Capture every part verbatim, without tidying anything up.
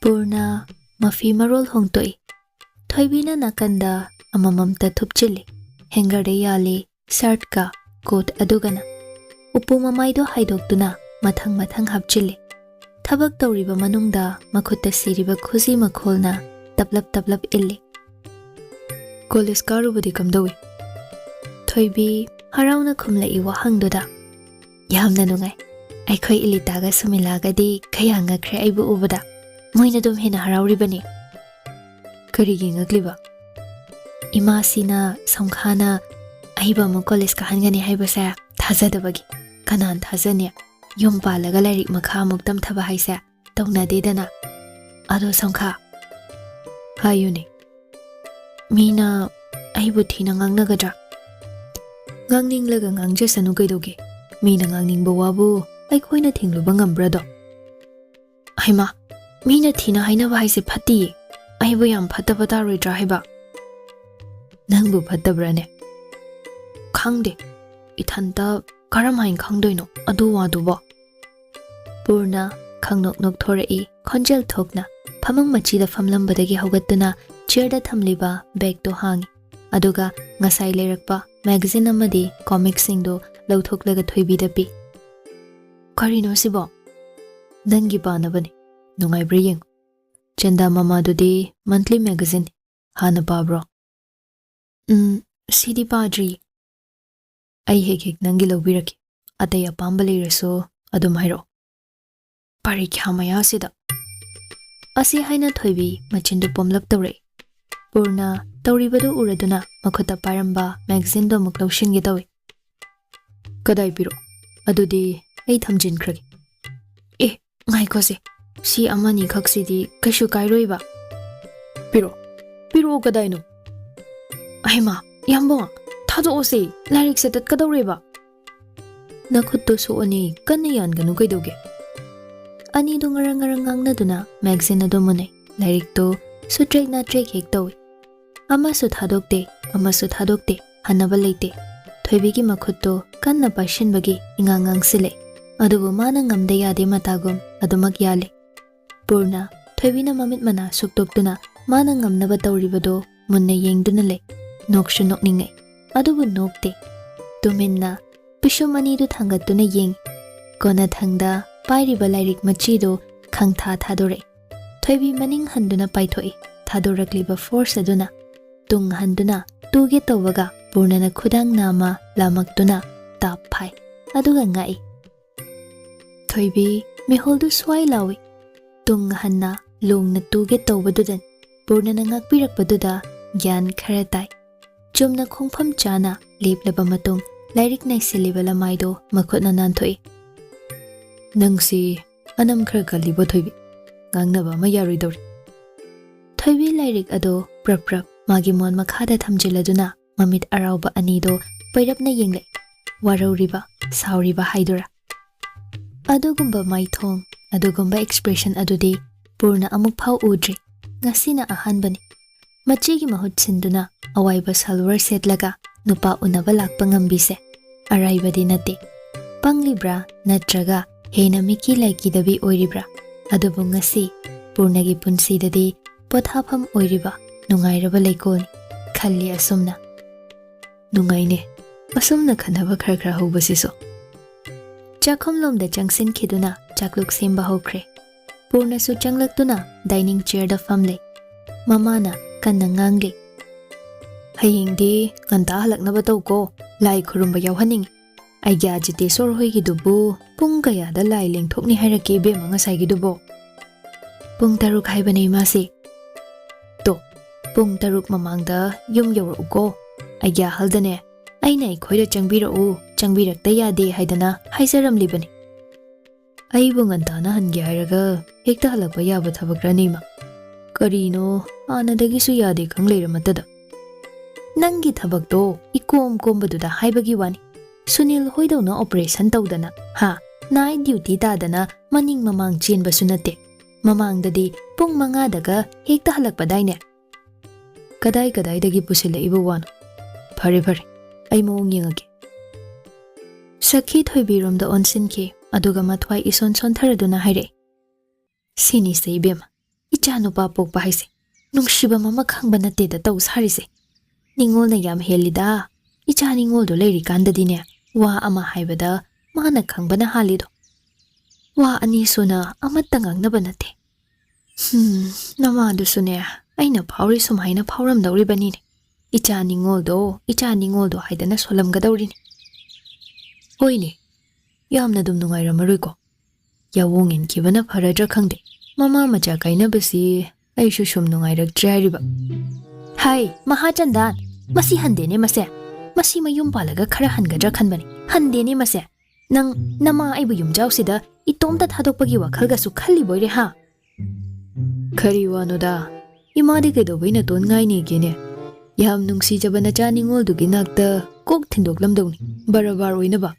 ꯄꯨꯔꯅ ꯃꯐꯤ ꯃꯔꯣꯜ ꯍꯣꯡꯗꯣꯛꯏ꯫ ꯊꯣꯏꯕꯤꯅ ꯅꯥꯀꯟꯗ ꯑꯃꯃꯝꯇ ꯊꯨꯞꯆꯤꯜꯂꯤ꯫ ꯍꯦꯡꯒꯔꯗ ꯌꯥꯜꯂꯤ, ꯁꯔꯠꯀ ꯀꯣꯠ ꯑꯗꯨꯒꯅ꯫ ꯎꯄꯨ ꯃꯃꯥꯏꯗꯣ ꯍꯥꯏꯗꯣꯛꯇꯨꯅ ꯃꯊꯪ ꯃꯊꯪ ꯍꯥꯞꯆꯤꯜꯂꯤ꯫ ꯊꯕꯛ ꯇꯧꯔꯤꯕ ꯃꯅꯨꯡꯗ ꯃꯈꯨꯠꯇ ꯁꯤꯔꯤꯕ ꯈꯨꯖꯤ ꯃꯈꯣꯜꯅ ꯇꯞꯂꯞ ꯇꯞꯂꯞ ꯏꯜꯂꯤ꯫ "ꯀꯣꯂꯦꯖ ꯀꯥꯔꯨꯕꯗꯤ ꯀꯝꯗꯧꯏ?" ꯊꯣꯏꯕꯤ ꯍꯔꯥꯎꯅ ꯈꯨꯝꯂꯛꯏ ꯋꯥꯍꯪꯗꯨꯗ꯫ "ꯌꯥꯝꯅ ꯅꯨꯡꯉꯥꯏ꯫ ꯑꯩꯈꯣꯏ ꯏꯂꯤꯇꯥꯒ ꯁꯨꯃꯤꯂꯥꯒꯗꯤ ꯀꯌꯥ ꯉꯛꯈ꯭ꯔꯦ ꯑꯩꯕꯨ ꯎꯕꯗ꯫ ꯃꯣꯏꯅ ꯑꯗꯨꯝ ꯍꯦꯟꯅ ꯍꯔꯥꯎꯔꯤꯕꯅꯤ꯫" "ꯀꯔꯤꯒꯤ ꯉꯛꯂꯤꯕ?" "ꯏꯃꯥꯁꯤꯅ ꯁꯣꯡꯈꯥꯅ ꯑꯍꯩꯕ ꯑꯃ ꯀꯣꯂꯦꯖ ꯀꯥꯍꯟꯒꯅꯤ ꯍꯥꯏꯕꯁꯦ ꯊꯥꯖꯗꯕꯒꯤ꯫ ꯀꯅꯥꯅ ꯊꯥꯖꯅꯤ? ꯌꯨꯝ ꯄꯥꯜꯂꯒ ꯂꯥꯏꯔꯤꯛ ꯃꯈꯥ ꯑꯃꯨꯛ ꯇꯝꯊꯕ ꯍꯥꯏꯁꯦ ꯇꯧꯅꯗꯦꯗꯅ꯫ ꯑꯗꯣ ꯁꯣꯡꯈꯥ, ꯍꯥꯏꯌꯨꯅꯦ꯫ ꯃꯤꯅ ꯑꯩꯕꯨ ꯊꯤꯅ ꯉꯥꯡꯅꯒꯗ꯭ꯔꯥ?" "ꯉꯥꯡꯅꯤꯡꯂꯒ ꯉꯥꯡꯖꯁꯅꯨ ꯀꯩꯗꯧꯒꯦ? ꯃꯤꯅ ꯉꯥꯡꯅꯤꯡꯕ ꯋꯥꯕꯨ ꯑꯩꯈꯣꯏꯅ ꯊꯤꯡꯂꯨꯕ ꯉꯝꯕ꯭ꯔꯥꯗꯣ?" "ꯍꯩꯃꯥ, ꯃꯤꯅ ꯊꯤꯅ ꯍꯥꯏꯅꯕ ꯍꯥꯏꯁꯦ ꯐꯠꯇꯤꯌꯦ꯫ ꯑꯩꯕꯨ ꯌꯥꯝ ꯐꯠꯇꯕ ꯇꯥꯔꯣꯏꯗ꯭ꯔꯥ ꯍꯥꯏꯕ?" "ꯅꯪꯕꯨ ꯐꯠꯇꯕ꯭ꯔꯥꯅꯦ?" "ꯈꯪꯗꯦ, ꯏꯊꯟꯇ ꯀꯔꯝꯍꯥꯏꯅ ꯈꯪꯗꯣꯏꯅꯣ ꯑꯗꯨ ꯋꯥꯗꯨꯕꯣ?" ꯄꯨꯔꯅ ꯈꯪꯅꯣꯛ ꯅꯣꯛꯊꯣꯔꯛꯏ, ꯈꯣꯟꯖꯦꯜ ꯊꯣꯛꯅ꯫ ꯐꯃꯨꯡ ꯃꯆꯤꯗ ꯐꯝꯂꯝꯕꯗꯒꯤ ꯍꯧꯒꯠꯇꯨꯅ ꯆꯤꯌꯔꯗ ꯊꯝꯂꯤꯕ ꯕꯦꯒꯇꯣ ꯍꯥꯡꯉꯤ꯫ ꯑꯗꯨꯒ ꯉꯁꯥꯏ ꯂꯩꯔꯛꯄ ꯃꯦꯒꯥꯖꯤꯟ ꯑꯃꯗꯤ ꯀꯣꯃꯤꯛꯁꯤꯡꯗꯨ ꯂꯧꯊꯣꯛꯂꯒ ꯊꯣꯏꯕꯤꯗ ꯄꯤ꯫ "ꯀꯔꯤꯅꯣ ꯁꯤꯕꯣ?" "ꯅꯪꯒꯤ ꯄꯥꯅꯕꯅꯤ꯫ ꯅꯨꯡꯉꯥꯏꯕ꯭ꯔꯥ ꯌꯦꯡꯉꯨ꯫ ꯆꯟꯗꯥ ꯃꯃꯥꯗꯨꯗꯤ ꯃꯟꯊꯂꯤ ꯃꯦꯒꯥꯖꯤꯟ ꯍꯥꯟꯅ ꯄꯥꯕ꯭ꯔꯣ?" "ꯎꯝ, ꯁꯤꯗꯤ ꯄꯥꯗ꯭ꯔꯤ꯫" "ꯑꯩ ꯍꯦꯛ ꯍꯦꯛ ꯅꯪꯒꯤ ꯂꯧꯕꯤꯔꯛꯀꯦ꯫ ꯑꯇꯩ ꯑꯄꯥꯝꯕ ꯂꯩꯔꯁꯨ ꯑꯗꯨꯝ ꯍꯥꯏꯔꯛꯑꯣ꯫ ꯄꯔꯤꯈ꯭ꯌꯥ ꯃꯌꯥꯁꯤꯗ꯫" ꯑꯁꯤ ꯍꯥꯏꯅ ꯊꯣꯏꯕꯤ ꯃꯆꯤꯟꯗꯨ ꯄꯣꯝꯂꯞ ꯇꯧꯔꯛꯏ꯫ ꯄꯨꯔꯅ ꯇꯧꯔꯤꯕꯗꯨ ꯎꯔꯗꯨꯅ ꯃꯈꯨꯠꯇ ꯄꯥꯏꯔꯝꯕ ꯃꯦꯒꯥꯖꯤꯟꯗꯨ ꯑꯃꯨꯛ ꯂꯧꯁꯤꯟꯒꯦ ꯇꯧꯏ꯫ "ꯀꯗꯥꯏ ꯄꯤꯔꯛꯑꯣ? ꯑꯗꯨꯗꯤ ꯑꯩ ꯊꯝꯖꯤꯟꯈ꯭ꯔꯒꯦ꯫" "ꯑꯦ, ꯉꯥꯏꯈꯣꯁꯦ, ꯁꯤ ꯑꯃꯅꯤꯈꯛꯁꯤꯗꯤ ꯀꯩꯁꯨ ꯀꯥꯏꯔꯣꯏꯕ꯫" "ꯄꯤꯔꯛꯑꯣ, ꯄꯤꯔꯛꯑꯣ, ꯀꯗꯥꯏꯅꯣ?" "ꯑꯍꯩꯃꯥ, ꯌꯥꯝꯕꯣ, ꯊꯥꯗꯣꯛꯑꯣꯁꯦ, ꯂꯥꯏꯔꯤꯛꯁꯦ ꯇꯠꯀꯗꯧꯔꯦꯕ꯫" "ꯅꯈꯨꯠꯇꯨ ꯁꯣꯛꯑꯅꯤ, ꯀꯟꯅ ꯌꯥꯟꯒꯅꯨ ꯀꯩꯗꯧꯒꯦ?" ꯑꯅꯤꯗꯨ ꯉꯔꯪ ꯉꯔꯪ ꯉꯥꯡꯅꯗꯨꯅ ꯃꯦꯒꯥꯖꯤꯟ ꯑꯗꯨ ꯃꯨꯟꯅꯩ꯫ ꯂꯥꯏꯔꯤꯛꯇꯨ ꯁꯨꯠꯇ꯭ꯔꯦꯛ ꯅꯥꯠꯇ꯭ꯔꯦꯛ ꯍꯦꯛ ꯇꯧꯏ꯫ ꯑꯃꯁꯨ ꯊꯥꯗꯣꯛꯇꯦ, ꯑꯃꯁꯨ ꯊꯥꯗꯣꯛꯇꯦ, ꯍꯟꯅꯕ ꯂꯩꯇꯦ꯫ ꯊꯣꯏꯕꯤꯒꯤ ꯃꯈꯨꯠꯇꯨ ꯀꯟꯅ ꯄꯥꯏꯁꯤꯟꯕꯒꯤ ꯏꯉꯥꯡ ꯉꯥꯡꯁꯤꯜꯂꯦ꯫ ꯑꯗꯨꯕꯨ ꯃꯥꯅ ꯉꯝꯗ ꯌꯥꯗꯦ ꯃꯇꯥꯒꯨꯝ ꯑꯗꯨꯃꯛ ꯌꯥꯜꯂꯦ꯫ ꯄꯨꯔꯅ ꯊꯣꯏꯕꯤꯅ ꯃꯃꯤꯠ ꯃꯅꯥ ꯁꯨꯛꯇꯣꯛꯇꯨꯅ ꯃꯥꯅ ꯉꯝꯅꯕ ꯇꯧꯔꯤꯕꯗꯣ ꯃꯨꯟꯅ ꯌꯦꯡꯗꯨꯅ ꯂꯩ꯫ ꯅꯣꯛꯁꯨ ꯅꯣꯛꯅꯤꯡꯉꯦ, ꯑꯗꯨꯕꯨ ꯅꯣꯛꯇꯦ꯫ ꯇꯨꯃꯤꯟꯅ ꯄꯤꯁꯨꯝ ꯑꯅꯤꯗꯨ ꯊꯥꯡꯒꯠꯇꯨꯅ ꯌꯦꯡꯉꯤ꯫ ꯀꯣꯟꯅꯊꯪꯗ ꯄꯥꯏꯔꯤꯕ ꯂꯥꯏꯔꯤꯛ ꯃꯆꯤꯗꯨ ꯈꯪꯊꯥ ꯊꯥꯗꯣꯔꯛꯏ꯫ ꯊꯣꯏꯕꯤ ꯃꯅꯤꯡ ꯍꯟꯗꯨꯅ ꯄꯥꯏꯊꯣꯛꯏ꯫ ꯊꯥꯗꯣꯔꯛꯂꯤꯕ ꯐꯣꯔꯁ ꯑꯗꯨꯅ ꯇꯨꯡ ꯍꯟꯗꯨꯅ ꯇꯨꯒꯦ ꯇꯧꯕꯒ ꯄꯨꯔꯅꯅ ꯈꯨꯗꯥꯡ ꯅꯥꯝꯃ ꯂꯥꯃꯛꯇꯨꯅ ꯇꯥꯞ ꯐꯥꯏ꯫ ꯑꯗꯨꯒ ꯉꯥꯛꯏ꯫ ꯊꯣꯏꯕꯤ ꯃꯤꯍꯨꯜꯗꯨ ꯁ꯭ꯋꯥꯏ ꯂꯥꯎꯏ꯫ ꯇꯨꯡ ꯍꯟꯅ ꯂꯣꯡꯅ ꯇꯨꯒꯦ ꯇꯧꯕꯗꯨꯗ ꯄꯨꯔꯅꯅ ꯉꯥꯛꯄꯤꯔꯛꯄꯗꯨꯗ ꯒ꯭ꯌꯥꯟ ꯈꯔ ꯇꯥꯏ꯫ ꯆꯨꯝꯅ ꯈꯣꯡꯐꯝ ꯆꯥꯅ ꯂꯦꯞꯂꯕ ꯃꯇꯨꯡ ꯂꯥꯏꯔꯤꯛ ꯅꯩꯁꯤꯜꯂꯤꯕ ꯂꯃꯥꯏꯗꯨ ꯃꯈꯨꯠꯅ ꯅꯥꯟꯊꯣꯛꯏ꯫ "ꯅꯪꯁꯤ ꯑꯅꯝ ꯈꯔ ꯀꯜꯂꯤꯕꯣ ꯊꯣꯏꯕꯤ? ꯉꯥꯡꯅꯕ ꯑꯃ ꯌꯥꯔꯣꯏꯗꯧꯔꯤ꯫" ꯊꯣꯏꯕꯤ ꯂꯥꯏꯔꯤꯛ ꯑꯗꯨ ꯄ꯭ꯔꯞ ꯄ꯭ꯔꯞ ꯃꯥꯒꯤ ꯃꯣꯟ ꯃꯈꯥꯗ ꯊꯝꯖꯤꯜꯂꯗꯨꯅ ꯃꯃꯤꯠ ꯑꯔꯥꯎꯕ ꯑꯅꯤꯗꯨ ꯄꯩꯔꯞꯅ ꯌꯦꯡꯂꯛꯏ꯫ ꯋꯥꯔꯧꯔꯤꯕ, ꯁꯥꯎꯔꯤꯕ ꯍꯥꯏꯗꯨꯔꯥ? ꯑꯗꯨꯒꯨꯝꯕ ꯃꯥꯏꯊꯣꯡ, ꯑꯗꯨꯒꯨꯝꯕ ꯑꯦꯛꯁꯄ꯭ꯔꯦꯁꯟ ꯑꯗꯨꯗꯤ ꯄꯨꯔꯅ ꯑꯃꯨꯛ ꯐꯥꯎ ꯎꯗ꯭ꯔꯤ꯫ ꯉꯁꯤꯅ ꯑꯍꯥꯟꯕꯅꯤ꯫ ꯃꯆꯦꯒꯤ ꯃꯍꯨꯠ ꯁꯤꯟꯗꯨꯅ ꯑꯋꯥꯏꯕ ꯁꯜꯋꯥꯔ ꯁꯦꯠꯂꯒ ꯅꯨꯄꯥ ꯎꯅꯕ ꯂꯥꯛꯄ ꯉꯝꯕꯤꯁꯦ ꯑꯔꯥꯏꯕꯗꯤ ꯅꯠꯇꯦ꯫ ꯄꯪꯂꯤꯕ꯭ꯔꯥ ꯅꯠꯇ꯭ꯔꯒ ꯍꯦꯟꯅ ꯃꯤꯀꯤ ꯂꯥꯏꯀꯤꯗꯕꯤ ꯑꯣꯏꯔꯤꯕ꯭ꯔꯥ? ꯑꯗꯨꯕꯨ ꯉꯁꯤ ꯄꯨꯔꯅꯒꯤ ꯄꯨꯟꯁꯤꯗꯗꯤ ꯄꯣꯊꯥꯐꯝ ꯑꯣꯏꯔꯤꯕ ꯅꯨꯡꯉꯥꯏꯔꯕ ꯂꯩꯀꯣꯜꯅꯤ, ꯈꯜꯂꯤ ꯑꯁꯨꯝꯅ꯫ ꯅꯨꯡꯉꯥꯏꯅꯦ, ꯑꯁꯨꯝꯅ ꯈꯟꯅꯕ ꯈꯔ ꯈꯔ ꯍꯧꯕꯁꯤꯁꯨ꯫ ꯆꯥꯛꯈꯨꯝꯂꯣꯝꯗ ꯆꯪꯁꯤꯟꯈꯤꯗꯨꯅ ꯆꯥꯛꯂꯨꯛ ꯁꯦꯝꯕ ꯍꯧꯈ꯭ꯔꯦ꯫ ꯄꯨꯔꯅꯁꯨ ꯆꯪꯂꯛꯇꯨꯅ ꯗꯥꯏꯅꯤꯡ ꯆꯤꯌꯔꯗ ꯐꯝꯂꯦ꯫ ꯃꯃꯥꯅ ꯀꯟꯅ ꯉꯥꯡꯂꯤ꯫ "ꯍꯌꯦꯡꯗꯤ ꯉꯟꯇꯥ ꯍꯜꯂꯛꯅꯕ ꯇꯧꯀꯣ, ꯂꯥꯏ ꯈꯨꯔꯨꯝꯕ ꯌꯥꯎꯍꯟꯅꯤꯡꯉꯤ꯫ ꯑꯩꯒ꯭ꯌꯥ ꯖꯤꯇꯦꯁꯣꯔ ꯍꯣꯏꯒꯤꯗꯨꯕꯨ ꯄꯨꯡ ꯀꯌꯥꯗ ꯂꯥꯏ ꯂꯦꯡꯊꯣꯛꯅꯤ ꯍꯥꯏꯔꯛꯀꯦ ꯏꯕꯦꯝꯃ ꯉꯁꯥꯏꯒꯤꯗꯨꯕꯣ?" "ꯄꯨꯡ ꯇꯔꯨꯛ ꯍꯥꯏꯕꯅꯦ ꯏꯃꯥꯁꯤ꯫" "ꯇꯣ, ꯄꯨꯡ ꯇꯔꯨꯛ ꯃꯃꯥꯡꯗ ꯌꯨꯝ ꯌꯧꯔꯛꯎꯀꯣ꯫ ꯑꯩꯒ꯭ꯌꯥ ꯍꯜꯗꯅꯦ, ꯑꯩꯅ ꯑꯩꯈꯣꯏꯗ ꯆꯪꯕꯤꯔꯛꯎ, ꯆꯪꯕꯤꯔꯛꯇ ꯌꯥꯗꯦ ꯍꯥꯏꯗꯅ ꯍꯥꯏꯖꯔꯝꯂꯤꯕꯅꯤ꯫" "ꯑꯩꯕꯨ ꯉꯟꯇꯥꯅ ꯍꯟꯒꯦ ꯍꯥꯏꯔꯒ ꯍꯦꯛꯇ ꯍꯜꯂꯛꯄ ꯌꯥꯕ ꯊꯕꯛꯔꯅꯦ ꯏꯃꯥ? ꯀꯔꯤꯅꯣ, ꯍꯥꯟꯅꯗꯒꯤꯁꯨ ꯌꯥꯗꯦ ꯈꯪ ꯂꯩꯔꯃꯠꯇꯗ?" "ꯅꯪꯒꯤ ꯊꯕꯛꯇꯣ ꯏꯀꯣꯝ ꯀꯣꯝꯕꯗꯨꯗ ꯍꯥꯏꯕꯒꯤ ꯋꯥꯅꯤ꯫ ꯁꯨꯅꯤꯜ ꯍꯣꯏꯗꯧꯅ ꯑꯣꯄꯔꯦꯁꯟ ꯇꯧꯗꯅ, ꯍꯥ, ꯅꯥꯏꯠ ꯗ꯭ꯌꯨꯇꯤ ꯇꯥꯗꯅ ꯃꯅꯤꯡ ꯃꯃꯥꯡ ꯆꯦꯟꯕꯁꯨ ꯅꯠꯇꯦ꯫ ꯃꯃꯥꯡꯗꯗꯤ ꯄꯨꯡ ꯃꯉꯥꯗꯒ ꯍꯦꯛꯇ ꯍꯜꯂꯛꯄꯗꯥꯏꯅꯦ?" "ꯀꯗꯥꯏ ꯀꯗꯥꯏꯗꯒꯤ ꯄꯨꯁꯤꯜꯂꯛꯏꯕ ꯋꯥꯅꯣ? ꯐꯔꯦ ꯐꯔꯦ, ꯑꯩ ꯃꯑꯣꯡ ꯌꯦꯡꯉꯒꯦ꯫" ꯁꯈꯤ ꯊꯣꯏꯕꯤꯔꯣꯝꯗ ꯑꯣꯟꯁꯤꯟꯈꯤ, ꯑꯗꯨꯒ ꯃꯊ꯭ꯋꯥꯏ ꯏꯁꯣꯟ ꯁꯣꯟꯊꯔꯗꯨꯅ ꯍꯥꯏꯔꯛꯏ꯫ "ꯁꯤꯅꯤꯁꯦ ꯏꯕꯦꯝꯃ, ꯏꯆꯥ ꯅꯨꯄꯥ ꯄꯣꯛꯄ ꯍꯥꯏꯁꯦ ꯅꯨꯡꯁꯤꯕ ꯑꯃ ꯈꯪꯕ ꯅꯠꯇꯦꯗ ꯇꯧ ꯁꯥꯔꯤꯁꯦ꯫ ꯅꯤꯡꯉꯣꯜꯅ ꯌꯥꯝ ꯍꯦꯜꯂꯤꯗ꯫ ꯏꯆꯥ ꯅꯤꯡꯉꯣꯜꯗꯣ ꯂꯩꯔꯤꯀꯥꯟꯗꯗꯤꯅꯦ, ꯋꯥ ꯑꯃ ꯍꯥꯏꯕꯗ ꯃꯥꯅ ꯈꯪꯕꯅ ꯍꯥꯜꯂꯤꯗꯣ꯫ ꯋꯥ ꯑꯅꯤ ꯁꯨꯅ ꯑꯃꯠꯇ ꯉꯥꯡꯅꯕ ꯅꯠꯇꯦ꯫ ꯍꯝ, ꯅꯃꯥꯗꯨꯁꯨꯅꯦ, ꯑꯩꯅ ꯐꯥꯎꯔꯤ ꯁꯨꯃꯥꯏꯅ ꯐꯥꯎꯔꯝꯗꯧꯔꯤꯕꯅꯤꯅꯦ꯫ ꯏꯆꯥ ꯅꯤꯡꯉꯣꯜꯗꯣ, ꯏꯆꯥ ꯅꯤꯡꯉꯣꯜꯗꯣ ꯍꯥꯏꯗꯅ ꯁꯣꯜꯂꯝꯒꯗꯧꯔꯤꯅꯤ꯫ ꯍꯣꯏꯅꯦ, ꯌꯥꯝꯅ ꯑꯗꯨꯝ ꯅꯨꯡꯉꯥꯏꯔꯝꯃꯔꯣꯏꯀꯣ꯫ ꯌꯥꯑꯣꯡ ꯏꯟꯈꯤꯕꯅ ꯐꯔꯗ꯭ꯔꯥ ꯈꯪꯗꯦ꯫ ꯃꯃꯥ ꯃꯆꯥ ꯀꯥꯏꯅꯕꯁꯤ ꯑꯩꯁꯨ ꯁꯨꯝ ꯅꯨꯡꯉꯥꯏꯔꯛꯇ꯭ꯔꯦ ꯍꯥꯏꯔꯤꯕ꯫ ꯍꯥꯏ, ꯃꯍꯥꯆꯟꯗꯥꯟ, ꯃꯁꯤ ꯍꯟꯗꯦꯅꯦ ꯃꯁꯦ꯫ ꯃꯁꯤ ꯃꯌꯨꯝ ꯄꯥꯜꯂꯒ ꯈꯔ ꯍꯟꯒꯗ꯭ꯔꯥ ꯈꯟꯕꯅꯤ꯫ ꯍꯟꯗꯦꯅꯦ ꯃꯁꯦ꯫ ꯅꯪ ꯅꯃꯥ ꯑꯩꯕꯨ ꯌꯨꯝꯖꯥꯎꯁꯤꯗ ꯏꯇꯣꯝꯇ ꯊꯥꯗꯣꯛꯄꯒꯤ ꯋꯥꯈꯜꯒꯁꯨ ꯈꯜꯂꯤꯕꯣꯏꯔꯦ ꯍꯥ? ꯀꯔꯤ ꯋꯥꯅꯣꯗ? ꯏꯃꯥꯗꯤ ꯀꯩꯗꯧꯕꯩ ꯅꯇꯣꯟ ꯉꯥꯏꯅꯦꯒꯦꯅꯦ? ꯌꯥꯝ ꯅꯨꯡꯁꯤꯖꯕ ꯅꯆꯥ ꯅꯤꯡꯉꯣꯜꯗꯨꯒꯤ ꯅꯥꯛꯇ ꯀꯣꯛ ꯊꯤꯟꯗꯣꯛꯂꯝꯗꯧꯅꯤ, ꯕꯔꯕꯥꯔ ꯑꯣꯏꯅꯕ꯫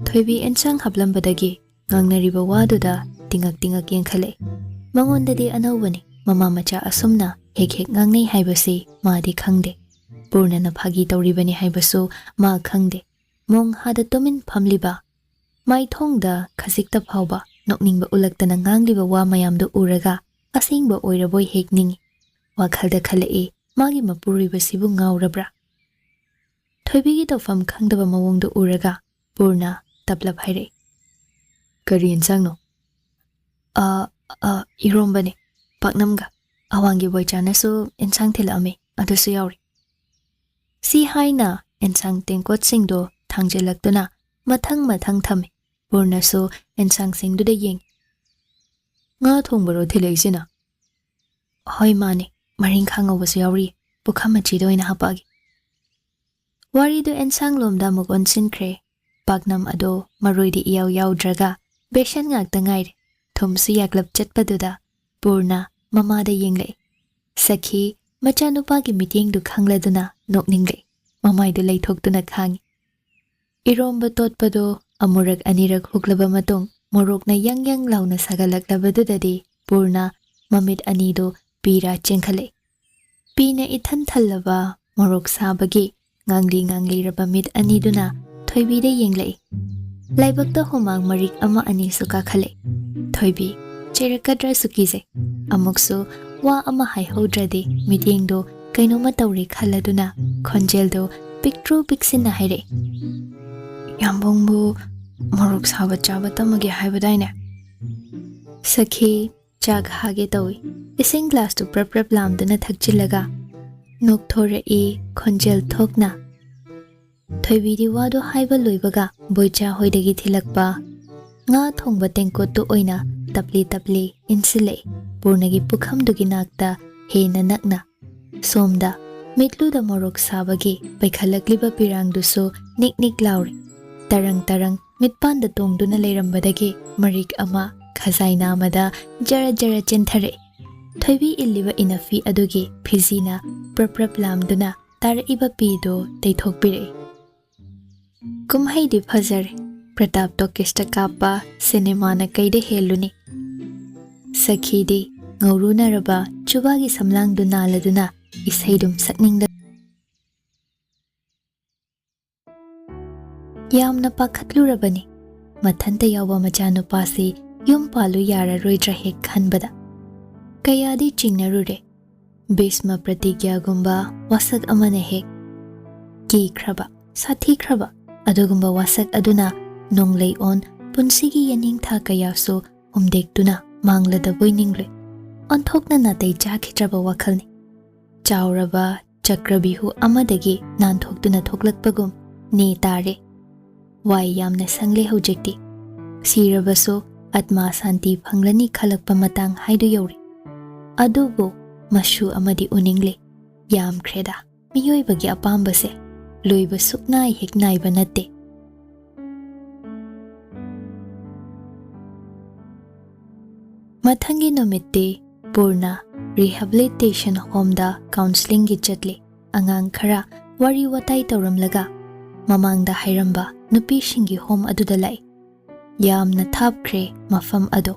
ꯊꯣꯏꯕꯤ ꯑꯦꯟꯁꯥꯡ ꯍꯥꯞꯂꯝꯕꯗꯒꯤ ꯉꯥꯡꯅꯔꯤꯕ ꯋꯥꯗꯨꯗ ꯇꯤꯉꯛ ꯇꯤꯉꯛ ꯌꯦꯡꯈꯠꯂꯛꯏ꯫ ꯃꯉꯣꯟꯗꯗꯤ ꯑꯅꯧꯕꯅꯤ, ꯃꯃꯥ ꯃꯆꯥ ꯑꯁꯨꯝꯅ ꯍꯦꯛ ꯍꯦꯛ ꯉꯥꯡꯅꯩ ꯍꯥꯏꯕꯁꯤ ꯃꯥꯗꯤ ꯈꯪꯗꯦ꯫ ꯄꯨꯔꯅꯅ ꯐꯥꯒꯤ ꯇꯧꯔꯤꯕꯅꯤ ꯍꯥꯏꯕꯁꯨ ꯃꯥ ꯈꯪꯗꯦ꯫ ꯃꯣꯡꯍꯥꯗ ꯇꯨꯃꯤꯟ ꯐꯝꯂꯤꯕ, ꯃꯥꯏꯊꯣꯡꯗ ꯈꯖꯤꯛꯇ ꯐꯥꯎꯕ ꯅꯣꯛꯅꯤꯡꯕ ꯎꯠꯂꯛꯇꯅ ꯉꯥꯡꯂꯤꯕ ꯋꯥ ꯃꯌꯥꯝꯗꯨ ꯎꯔꯒ ꯑꯁꯦꯡꯕ ꯑꯣꯏꯔꯕꯣꯏ ꯍꯦꯛ ꯅꯤꯡꯏ꯫ ꯋꯥꯈꯜꯗ ꯈꯜꯂꯛꯏ, ꯃꯥꯒꯤ ꯃꯄꯨꯔꯣꯏꯕꯁꯤꯕꯨ ꯉꯥꯎꯔꯕ꯭ꯔꯥ? ꯊꯣꯏꯕꯤꯒꯤ ꯇꯧꯐꯝ ꯈꯪꯗꯕ ꯃꯑꯣꯡꯗꯨ ꯎꯔꯒ ꯄꯨꯔꯅ ꯇꯞꯂꯞ ꯍꯥꯏꯔꯛꯏ, "ꯀꯔꯤ ꯌꯦꯟꯁꯥꯡꯅꯣ?" "ꯑ, ꯑ, ꯏꯔꯣꯝꯕꯅꯤ, ꯄꯥꯛꯅꯝꯒ꯫ ꯑꯋꯥꯡꯒꯤ ꯕꯣꯏꯆꯥꯅꯁꯨ ꯌꯦꯟꯁꯥꯡ ꯊꯤꯜꯂꯛꯑꯝꯃꯤ, ꯑꯗꯨꯁꯨ ꯌꯥꯎꯔꯤ꯫" ꯁꯤ ꯍꯥꯏꯅ ꯌꯦꯟꯁꯥꯡ ꯇꯦꯡꯀꯣꯠꯁꯤꯡꯗꯣ ꯊꯥꯡꯖꯤꯜꯂꯛꯇꯨꯅ ꯃꯊꯪ ꯃꯊꯪ ꯊꯝꯃꯤ꯫ ꯄꯨꯔꯅꯁꯨ ꯌꯦꯟꯁꯥꯡꯁꯤꯡꯗꯨꯗ ꯌꯦꯡꯉꯤ꯫ "ꯉꯥ ꯊꯣꯡꯕꯔꯣ ꯊꯤꯜꯂꯛꯏꯁꯤꯅ?" "ꯍꯣꯏ, ꯃꯥꯅꯦ꯫ ꯃꯔꯤꯡꯈꯥ ꯉꯧꯕꯁꯨ ꯌꯥꯎꯔꯤ꯫ ꯄꯨꯈꯝ ꯃꯆꯤꯗ ꯑꯣꯏꯅ ꯍꯥꯞꯄꯛꯑꯒꯦ꯫" ꯋꯥꯔꯤꯗꯨ ꯑꯦꯟꯁꯥꯡ ꯂꯣꯝꯗ ꯑꯃꯨꯛ ꯑꯣꯟꯁꯤꯟꯈ꯭ꯔꯦ꯫ ꯄꯥꯛꯅꯝ ꯑꯗꯣ ꯃꯔꯣꯏꯗꯤ ꯏꯌꯥꯎ ꯌꯥꯎꯗ꯭ꯔꯒ ꯕꯦꯁꯟ ꯉꯥꯛꯇ ꯉꯥꯏꯔꯦ꯫ ꯊꯨꯝꯁꯨ ꯌꯥꯛꯂꯞ ꯆꯠꯄꯗꯨꯗ ꯄꯨꯔꯅ ꯃꯃꯥꯗ ꯌꯦꯡꯂꯛꯏ꯫ ꯁꯈꯤ ꯃꯆꯥꯅꯨꯄꯥꯒꯤ ꯃꯤꯠꯌꯦꯡꯗꯨ ꯈꯪꯂꯗꯨꯅ ꯅꯣꯛꯅꯤꯡꯂꯛꯏ꯫ ꯃꯃꯥꯏꯗꯨ ꯂꯩꯊꯣꯛꯇꯨꯅ ꯈꯥꯡꯉꯤ꯫ ꯏꯔꯣꯝꯕ ꯇꯣꯠꯄꯗꯣ ꯑꯃꯨꯔꯛ ꯑꯅꯤꯔꯛ ꯍꯨꯛꯂꯕ ꯃꯇꯨꯡ, ꯃꯣꯔꯣꯛꯅ ꯌꯪ ꯌꯪ ꯂꯥꯎꯅ ꯁꯥꯒꯠꯂꯛꯂꯕꯗꯨꯗꯗꯤ ꯄꯨꯔꯅ ꯃꯃꯤꯠ ꯑꯅꯤꯗꯨ ꯄꯤꯔꯥ ꯆꯦꯟꯈꯠꯂꯛꯏ꯫ ꯄꯤꯅ ꯏꯊꯟ ꯊꯜꯂꯕ ꯃꯣꯔꯣꯛ ꯁꯥꯕꯒꯤ ꯉꯥꯡꯂꯤ ꯉꯥꯡꯂꯤꯔꯕ ꯃꯤꯠ ꯑꯅꯤꯗꯨꯅ ꯊꯣꯏꯕꯤꯗ ꯌꯦꯡꯂꯛꯏ꯫ ꯂꯥꯏꯕꯛꯇ ꯍꯨꯃꯥꯡ ꯃꯔꯤꯛ ꯑꯃ ꯑꯅꯤꯁꯨ ꯀꯥꯈꯠꯂꯛꯏ꯫ ꯊꯣꯏꯕꯤ, ꯍꯥꯏꯔꯛꯀꯗ꯭ꯔꯥꯁꯨ ꯀꯤꯖꯩ꯫ ꯑꯃꯨꯛꯁꯨ ꯋꯥ ꯑꯃ ꯍꯥꯏꯍꯧꯗ꯭ꯔꯗꯤ ꯃꯤꯠꯌꯦꯡꯗꯣ ꯀꯩꯅꯣꯝꯃ ꯇꯧꯔꯦ ꯈꯜꯂꯗꯨꯅ ꯈꯣꯟꯖꯦꯜꯗꯣ ꯄꯤꯛꯇ꯭ꯔꯨ ꯄꯤꯛꯁꯤꯟꯅ ꯍꯥꯏꯔꯛꯏ꯫ "ꯌꯥꯝꯕꯨꯡꯕꯨ ꯃꯣꯔꯣꯛ ꯁꯥꯕ ꯆꯥꯕ ꯇꯝꯃꯒꯦ ꯍꯥꯏꯕꯗꯥꯏꯅꯦ?" ꯁꯈꯤ ꯆꯥꯛ ꯍꯥꯒꯦ ꯇꯧꯏ꯫ ꯏꯁꯤꯡ ꯒ꯭ꯂꯥꯁꯇꯨ ꯄ꯭ꯔꯞ ꯄ꯭ꯔꯞ ꯂꯥꯝꯗꯨꯅ ꯊꯛꯆꯤꯜꯂꯒ ꯅꯣꯛꯊꯣꯔꯛꯏ ꯈꯣꯟꯖꯦꯜ ꯊꯣꯛꯅ꯫ ꯊꯣꯏꯕꯤꯗꯤ ꯋꯥꯗꯨ ꯍꯥꯏꯕ ꯂꯣꯏꯕꯒ ꯕꯣꯏꯆꯥ ꯍꯣꯏꯗꯒꯤ ꯊꯤꯜꯂꯛꯄ ꯉꯥ ꯊꯣꯡꯕ ꯇꯦꯡꯀꯣꯠꯇꯨ ꯑꯣꯏꯅ ꯇꯞꯂꯤ ꯇꯞꯂꯤ ꯏꯟꯁꯤꯜꯂꯛꯏ ꯄꯨꯔꯅꯒꯤ ꯄꯨꯈꯝꯗꯨꯒꯤ ꯅꯥꯛꯇ ꯍꯦꯟꯅ ꯅꯛꯅ꯫ ꯁꯣꯝꯗ ꯃꯤꯠꯂꯨꯗ ꯃꯣꯔꯣꯛ ꯁꯥꯕꯒꯤ ꯄꯩꯈꯠꯂꯛꯂꯤꯕ ꯄꯤꯔꯥꯡꯗꯨꯁꯨ ꯅꯤꯛ ꯅꯤꯛ ꯂꯥꯎꯔꯤ꯫ ꯇꯔꯪ ꯇꯔꯪ ꯃꯤꯠꯄꯥꯟꯗ ꯇꯣꯡꯗꯨꯅ ꯂꯩꯔꯝꯕꯗꯒꯤ ꯃꯔꯤꯛ ꯑꯃ ꯈꯖꯥꯏ ꯅꯥꯝꯃꯗ ꯖꯔ ꯖꯔ ꯆꯦꯟꯊꯔꯛꯏ꯫ ꯊꯣꯏꯕꯤ ꯏꯜꯂꯤꯕ ꯏꯅꯐꯤ ꯑꯗꯨꯒꯤ ꯐꯤꯖꯤꯅ ꯄ꯭ꯔꯞ ꯄ꯭ꯔꯞ ꯂꯥꯝꯗꯨꯅ ꯇꯥꯔꯛꯏꯕ ꯄꯤꯗꯨ ꯇꯩꯊꯣꯛꯄꯤꯔꯛꯏ꯫ ꯀꯨꯝꯍꯩꯗꯤ ꯐꯖꯔꯦ꯫ ꯄ꯭ꯔꯇꯥꯞ ꯇꯣꯀꯤꯁꯇ ꯀꯥꯞꯄ ꯁꯤꯅꯦꯃꯥꯅ ꯀꯩꯗ ꯍꯦꯜꯂꯨꯅꯤ? ꯁꯈꯤꯗꯤ ꯉꯧꯔꯨꯅꯔꯕ ꯆꯨꯕꯥꯒꯤ ꯁꯝꯂꯥꯡꯗꯨ ꯅꯥꯜꯂꯗꯨꯅ ꯏꯁꯩꯗꯨꯝ ꯁꯛꯅꯤꯡꯗ ꯌꯥꯝꯅ ꯄꯥꯈꯠꯂꯨꯔꯕꯅꯤ꯫ ꯃꯊꯟꯇ ꯌꯥꯎꯕ ꯃꯆꯥꯅꯨꯄꯥꯁꯤ ꯌꯨꯝ ꯄꯥꯜꯂꯨ ꯌꯥꯔꯔꯣꯏꯗ꯭ꯔꯥ ꯍꯦꯛ ꯈꯟꯕꯗ꯫ ꯀꯌꯥꯗꯤ ꯆꯤꯡꯅꯔꯨꯔꯦ꯫ ꯚꯤꯁꯃ ꯄ꯭ꯔꯇꯤꯒ꯭ꯌꯥꯒꯨꯝꯕ ꯋꯥꯁꯛ ꯑꯃꯅ ꯍꯦꯛ ꯀꯤꯈ꯭ꯔꯕ, ꯁꯥꯊꯤꯈ꯭ꯔꯕ ꯑꯗꯨꯒꯨꯝꯕ ꯋꯥꯁꯛ ꯑꯗꯨꯅ ꯅꯣꯡꯂꯩ ꯑꯣꯟ ꯄꯨꯟꯁꯤꯒꯤ ꯌꯦꯅꯤꯡꯊꯥ ꯀꯌꯥꯁꯨ ꯍꯨꯝꯗꯦꯛꯇꯨꯅ ꯃꯥꯡꯂꯗꯕꯣꯏ ꯅꯤꯡꯂꯨꯏ꯫ ꯑꯣꯟꯊꯣꯛꯅ ꯅꯥꯇꯩ ꯆꯥꯈꯤꯗ꯭ꯔꯕ ꯋꯥꯈꯜꯅꯤ꯫ ꯆꯥꯎꯔꯕ ꯆꯀ꯭ꯔꯕꯤꯍꯨ ꯑꯃꯗꯒꯤ ꯅꯥꯟꯊꯣꯛꯇꯨꯅ ꯊꯣꯛꯂꯛꯄꯒꯨꯝ ꯅꯦ ꯇꯥꯔꯦ꯫ ꯋꯥꯏ ꯌꯥꯝꯅ ꯁꯪꯂꯦ ꯍꯧꯖꯤꯛꯇꯤ꯫ ꯁꯤꯔꯕꯁꯨ ꯑꯠꯃꯥ ꯁꯥꯟꯇꯤ ꯐꯪꯂꯅꯤ ꯈꯜꯂꯛꯄ ꯃꯇꯥꯡ ꯍꯥꯏꯗꯨ ꯌꯧꯔꯦ꯫ ꯑꯗꯨꯕꯨ ꯃꯁꯨ ꯑꯃꯗꯤ ꯎꯅꯤꯡꯂꯦ꯫ ꯌꯥꯝꯈ꯭ꯔꯦꯗ ꯃꯤꯑꯣꯏꯕꯒꯤ ꯑꯄꯥꯝꯕꯁꯦ꯫ ꯂꯣꯏꯕ ꯁꯨꯛꯅꯥꯏ ꯍꯦꯛ ꯅꯥꯏꯕ ꯅꯠꯇꯦ꯫ ꯃꯊꯪꯒꯤ ꯅꯨꯃꯤꯠꯇꯤ ꯄꯨꯔꯅ rehabilitation homeꯗ counselingꯒꯤ ꯆꯠꯂꯤ꯫ ꯑꯉꯥꯡ ꯈꯔ ꯋꯥꯔꯤ ꯋꯥꯇꯥꯏ ꯇꯧꯔꯝꯂꯒ ꯃꯃꯥꯡꯗ ꯍꯥꯏꯔꯝꯕ ꯅꯨꯄꯤꯁꯤꯡꯒꯤ home ꯑꯗꯨꯗ ꯂꯥꯛꯏ꯫ ꯌꯥꯝꯅ ꯊꯥꯞꯈ꯭ꯔꯦ ꯃꯐꯝ ꯑꯗꯨ꯫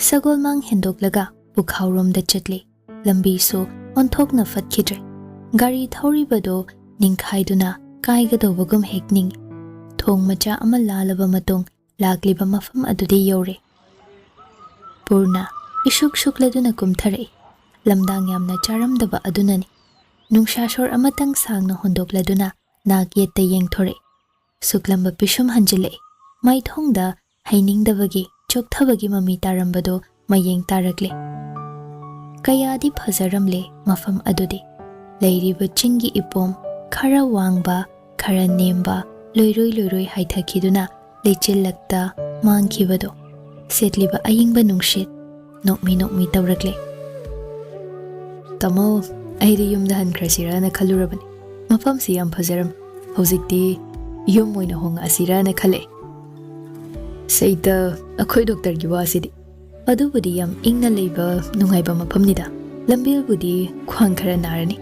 ꯁꯒꯣꯜꯃꯥꯡ ꯍꯦꯟꯗꯣꯛꯂꯒ ꯄꯨꯈꯥꯎꯔꯣꯝꯗ ꯆꯠꯂꯤ꯫ ꯂꯝꯕꯤꯁꯨ ꯑꯣꯟꯊꯣꯛꯅ ꯐꯠꯈꯤꯗ꯭ꯔꯦ꯫ ꯒꯥꯔꯤ ꯊꯧꯔꯤꯕꯗꯨ ꯅꯤꯡꯈꯥꯏꯗꯨꯅ ꯀꯥꯏꯒꯗꯧꯕꯒꯨꯝ ꯍꯦꯛ ꯅꯤꯡꯏ꯫ ꯊꯣꯡ ꯃꯆꯥ ꯑꯃ ꯂꯥꯜꯂꯕ ꯃꯇꯨꯡ ꯂꯥꯛꯂꯤꯕ ꯃꯐꯝ ꯑꯗꯨꯗ ꯌꯧꯔꯦ꯫ ꯄꯨꯔꯅ ꯏꯁꯨꯛ ꯁꯨꯛꯂꯗꯨꯅ ꯀꯨꯝꯊꯔꯛꯏ꯫ ꯂꯝꯗꯥꯡ ꯌꯥꯝꯅ ꯆꯥꯔꯝꯗꯕ ꯑꯗꯨꯅꯅꯤ꯫ ꯅꯨꯡꯁꯥ ꯁꯣꯔ ꯑꯃꯇꯪ ꯁꯥꯡꯅ ꯍꯣꯟꯗꯣꯛꯂꯗꯨꯅ ꯅꯥꯛ ꯌꯦꯠꯇ ꯌꯦꯡꯊꯣꯔꯛꯏ꯫ ꯁꯨꯛꯂꯝꯕ ꯄꯤꯁꯨꯝ ꯍꯟꯖꯤꯜꯂꯛꯏ꯫ ꯃꯥꯏꯊꯣꯡꯗ ꯍꯩꯅꯤꯡꯗꯕꯒꯤ, ꯆꯣꯛꯊꯕꯒꯤ ꯃꯃꯤ ꯇꯥꯔꯝꯕꯗꯨ ꯃꯌꯦꯡ ꯇꯥꯔꯛꯂꯦ꯫ ꯀꯌꯥꯗꯤ ꯐꯖꯔꯝꯂꯦ ꯃꯐꯝ ꯑꯗꯨꯗꯤ꯫ ꯂꯩꯔꯤꯕ ꯆꯤꯡꯒꯤ ꯏꯄꯣꯝ, ꯈꯔ ꯋꯥꯡꯕ, ꯈꯔ ꯅꯦꯝꯕ, ꯂꯣꯏꯔꯣꯏ ꯂꯣꯏꯔꯣꯏ ꯍꯥꯏꯊꯈꯤꯗꯨꯅ ꯂꯩꯆꯤꯜꯂꯛꯇ ꯃꯥꯡꯈꯤꯕꯗꯣ꯫ ꯁꯦꯠꯂꯤꯕ ꯑꯏꯪꯕ ꯅꯨꯡꯁꯤꯠ ꯅꯣꯛꯃꯤ ꯅꯣꯛꯃꯤ ꯇꯧꯔꯛꯂꯦ꯫ "ꯇꯥꯃꯣ, ꯑꯩꯗꯤ ꯌꯨꯝꯗ ꯍꯟꯈ꯭ꯔꯁꯤꯔꯅ ꯈꯜꯂꯨꯔꯕꯅꯤ꯫ ꯃꯐꯝꯁꯤ ꯌꯥꯝ ꯐꯖꯔꯝꯃꯤ꯫ ꯍꯧꯖꯤꯛꯇꯤ ꯌꯨꯝ ꯑꯣꯏꯅ ꯍꯣꯡꯉꯛꯑꯁꯤꯔꯅ ꯈꯜꯂꯛꯑꯦ꯫ ꯁꯩꯇ, ꯑꯩꯈꯣꯏ ꯗꯣꯛꯇꯔꯒꯤ ꯋꯥꯁꯤꯗꯤ꯫ ꯑꯗꯨꯕꯨꯗꯤ ꯌꯥꯝ ꯏꯪꯅ ꯂꯩꯕ ꯅꯨꯡꯉꯥꯏꯕ ꯃꯐꯝꯅꯤꯗ꯫ ꯂꯝꯕꯦꯜꯕꯨꯗꯤ ꯈ꯭ꯋꯥꯡ ꯈꯔ ꯅꯥꯔꯅꯤ꯫"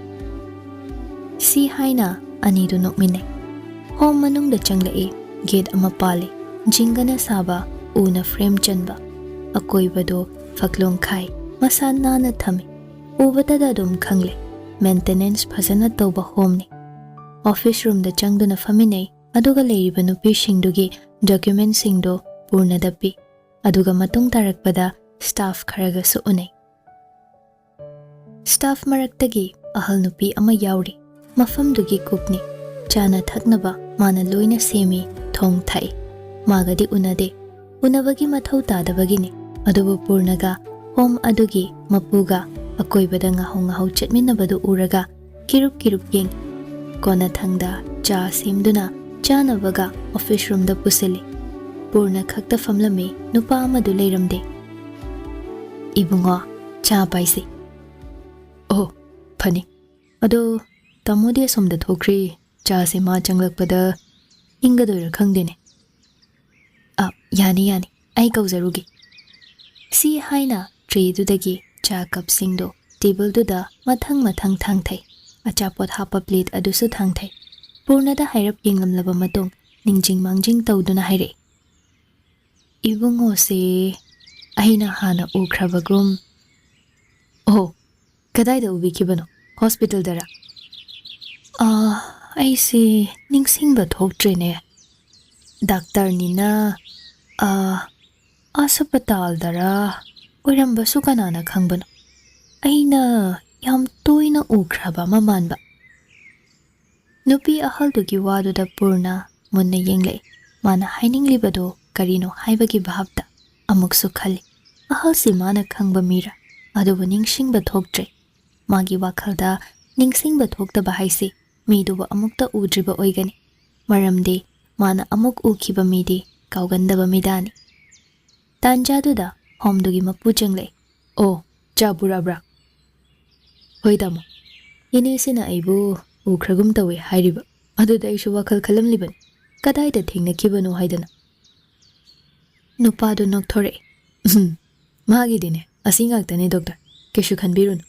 ꯁꯤ ꯍꯥꯏꯅ ꯑꯅꯤꯗꯨ ꯅꯣꯛꯃꯤꯟꯅꯩ꯫ ꯍꯣꯝ ꯃꯅꯨꯡꯗ ꯆꯪꯂꯛꯏ꯫ ꯒꯦꯠ ꯑꯃ ꯄꯥꯜꯂꯤ꯫ ꯖꯤꯡꯒꯅ ꯁꯥꯕ, ꯎꯅ ꯐ꯭ꯔꯦꯝ ꯆꯟꯕ꯫ ꯑꯀꯣꯏꯕꯗꯨ ꯐꯛꯂꯣꯡꯈꯥꯏ, ꯃꯁꯥ ꯅꯥꯟꯅ ꯊꯝꯃꯤ꯫ ꯎꯕꯗꯗ ꯑꯗꯨꯝ ꯈꯪꯂꯦ, ꯃꯦꯟꯇꯦꯅꯦꯟꯁ ꯐꯖꯅ ꯇꯧꯕ ꯍꯣꯝꯅꯤ꯫ ꯑꯣꯐꯤꯁ ꯔꯨꯝꯗ ꯆꯪꯗꯨꯅ ꯐꯝꯃꯤꯟꯅꯩ, ꯑꯗꯨꯒ ꯂꯩꯔꯤꯕ ꯅꯨꯄꯤꯁꯤꯡꯗꯨꯒꯤ ꯗꯣꯀ꯭ꯌꯨꯃꯦꯟꯁꯤꯡꯗꯨ ꯄꯨꯔꯅꯗ ꯄꯤ꯫ ꯑꯗꯨꯒ ꯃꯇꯨꯡ ꯇꯥꯔꯛꯄꯗ ꯁ꯭ꯇꯥꯐ ꯈꯔꯒꯁꯨ ꯎꯅꯩ꯫ ꯁ꯭ꯇꯥꯐ ꯃꯔꯛꯇꯒꯤ ꯑꯍꯜ ꯅꯨꯄꯤ ꯑꯃ ꯌꯥꯎꯔꯤ꯫ ꯃꯐꯝꯗꯨꯒꯤ ꯀꯨꯛꯅꯤ꯫ ꯆꯥꯅ ꯊꯛꯅꯕ ꯃꯥꯅ ꯂꯣꯏꯅ ꯁꯦꯝꯃꯤ, ꯊꯣꯡ ꯊꯥꯛꯏ꯫ ꯃꯥꯒꯗꯤ ꯎꯅꯗꯦ꯫ ꯎꯅꯕꯒꯤ ꯃꯊꯧ ꯇꯥꯗꯕꯒꯤꯅꯤ꯫ ꯑꯗꯨꯕꯨ ꯄꯨꯔꯅꯒ ꯍꯣꯝ ꯑꯗꯨꯒꯤ ꯃꯄꯨꯒ ꯑꯀꯣꯏꯕꯗ ꯉꯥꯍꯧ ꯉꯥꯍꯧ ꯆꯠꯃꯤꯟꯅꯕꯗꯨ ꯎꯔꯒ ꯀꯤꯔꯨꯞ ꯀꯤꯔꯨꯞ ꯌꯦꯡꯉꯤ꯫ ꯀꯣꯟꯅꯊꯪꯗ ꯆꯥ ꯁꯦꯝꯗꯨꯅ ꯆꯥꯅꯕꯒ ꯑꯣꯐꯤꯁ ꯔꯨꯝꯗ ꯄꯨꯁꯤꯜꯂꯤ꯫ ꯄꯨꯔꯅ ꯈꯛꯇ ꯐꯝꯂꯝꯃꯤ, ꯅꯨꯄꯥ ꯑꯃꯗꯨ ꯂꯩꯔꯝꯗꯦ꯫ "ꯏꯕꯨꯡꯉꯣ, ꯆꯥ ꯄꯥꯏꯁꯤ꯫" "ꯑꯣ, ꯐꯅꯤ꯫ ꯑꯗꯣ ꯇꯥꯃꯣꯗꯤ ꯑꯁꯣꯝꯗ ꯊꯣꯛꯈ꯭ꯔꯤ꯫ ꯆꯥꯁꯦ ꯃꯥ ꯆꯪꯂꯛꯄꯗ ꯏꯪꯒꯗꯣꯏꯔꯥ ꯈꯪꯗꯦꯅꯦ꯫" "ꯑ, ꯌꯥꯅꯤ, ꯌꯥꯅꯤ꯫ ꯑꯩ ꯀꯧꯖꯔꯨꯒꯦ꯫" ꯁꯤ ꯍꯥꯏꯅ ꯇ꯭ꯔꯦꯗꯨꯗꯒꯤ ꯆꯥ ꯀꯞꯁꯤꯡꯗꯨ ꯇꯦꯕꯜꯗꯨꯗ ꯃꯊꯪ ꯃꯊꯪ ꯊꯥꯡꯊꯩ꯫ ꯑꯆꯥꯄꯣꯠ ꯍꯥꯞꯄ ꯄ꯭ꯂꯦꯠ ꯑꯗꯨꯁꯨ ꯊꯥꯡꯊꯩ꯫ ꯄꯨꯔꯅꯗ ꯍꯥꯏꯔꯞ ꯌꯦꯡꯂꯝꯂꯕ ꯃꯇꯨꯡ ꯅꯤꯡꯖꯤꯡ ꯃꯥꯡꯖꯤꯡ ꯇꯧꯗꯨꯅ ꯍꯥꯏꯔꯛꯏ, "ꯏꯕꯨꯡꯉꯣꯁꯦ ꯑꯩꯅ ꯍꯥꯟꯅ ꯎꯈ꯭ꯔꯕꯒꯨꯝ꯫" "ꯑꯣ, ꯀꯗꯥꯏꯗ ꯎꯕꯤꯈꯤꯕꯅꯣ? ꯍꯣꯁꯄꯤꯇꯥꯜꯗꯔ?" "ꯑꯥ, ꯑꯩꯁꯦ ꯅꯤꯡꯁꯤꯡꯕ ꯊꯣꯛꯇ꯭ꯔꯦꯅꯦ꯫ ꯗꯥꯛꯇꯔꯅꯤꯅ, ꯑꯥ, ꯑꯁꯄꯇꯥꯜꯗꯔ?" ꯑꯣꯏꯔꯝꯕꯁꯨ ꯀꯅꯥꯅ ꯈꯪꯕꯅꯣ? ꯑꯩꯅ ꯌꯥꯝ ꯇꯣꯏꯅ ꯎꯈ꯭ꯔꯕ ꯑꯃ ꯃꯥꯟꯕ꯫ ꯅꯨꯄꯤ ꯑꯍꯜꯗꯨꯒꯤ ꯋꯥꯗꯨꯗ ꯄꯨꯔꯅ ꯃꯨꯟꯅ ꯌꯦꯡꯂꯛꯏ꯫ ꯃꯥꯅ ꯍꯥꯏꯅꯤꯡꯂꯤꯕꯗꯨ ꯀꯔꯤꯅꯣ ꯍꯥꯏꯕꯒꯤ ꯚꯥꯞꯇ ꯑꯃꯨꯛꯁꯨ ꯈꯜꯂꯤ꯫ ꯑꯍꯜꯁꯤ ꯃꯥꯅ ꯈꯪꯕ ꯃꯤꯔꯥ? ꯑꯗꯨꯕꯨ ꯅꯤꯡꯁꯤꯡꯕ ꯊꯣꯛꯇ꯭ꯔꯦ꯫ ꯃꯥꯒꯤ ꯋꯥꯈꯜꯗ ꯅꯤꯡꯁꯤꯡꯕ ꯊꯣꯛꯇꯕ ꯍꯥꯏꯁꯤ ꯃꯤꯗꯨꯕꯨ ꯑꯃꯨꯛꯇ ꯎꯗ꯭ꯔꯤꯕ ꯑꯣꯏꯒꯅꯤ꯫ ꯃꯔꯝꯗꯤ ꯃꯥꯅ ꯑꯃꯨꯛ ꯎꯈꯤꯕ ꯃꯤꯗꯤ ꯀꯥꯎꯒꯟꯗꯕ ꯃꯤꯗꯥꯅꯤ꯫ ꯇꯥꯟꯖꯥꯗꯨꯗ ꯍꯣꯝꯗꯨꯒꯤ ꯃꯄꯨ ꯆꯪꯂꯛꯏ꯫ "ꯑꯣ, ꯆꯥ ꯄꯨꯔꯛꯑꯕ꯭ꯔꯥ?" "ꯍꯣꯏ, ꯇꯥꯃꯣ꯫ ꯏꯅꯦꯁꯤꯅ ꯑꯩꯕꯨ ꯎꯈ꯭ꯔꯒꯨꯝ ꯇꯧꯏ ꯍꯥꯏꯔꯤꯕ꯫ ꯑꯗꯨꯗ ꯑꯩꯁꯨ ꯋꯥꯈꯜ ꯈꯜꯂꯝꯂꯤꯕꯅꯤ꯫ ꯀꯗꯥꯏꯗ ꯊꯦꯡꯅꯈꯤꯕꯅꯣ ꯍꯥꯏꯗꯅ?" ꯅꯨꯄꯥꯗꯨ ꯅꯣꯛꯊꯣꯔꯛꯏ꯫ "ꯎꯝ, ꯃꯥꯒꯤꯗꯤꯅꯦ, ꯑꯁꯤ ꯉꯥꯛꯇꯅꯦ, ꯗꯣꯛꯇꯔ꯫ ꯀꯩꯁꯨ ꯈꯟꯕꯤꯔꯨꯅꯨ꯫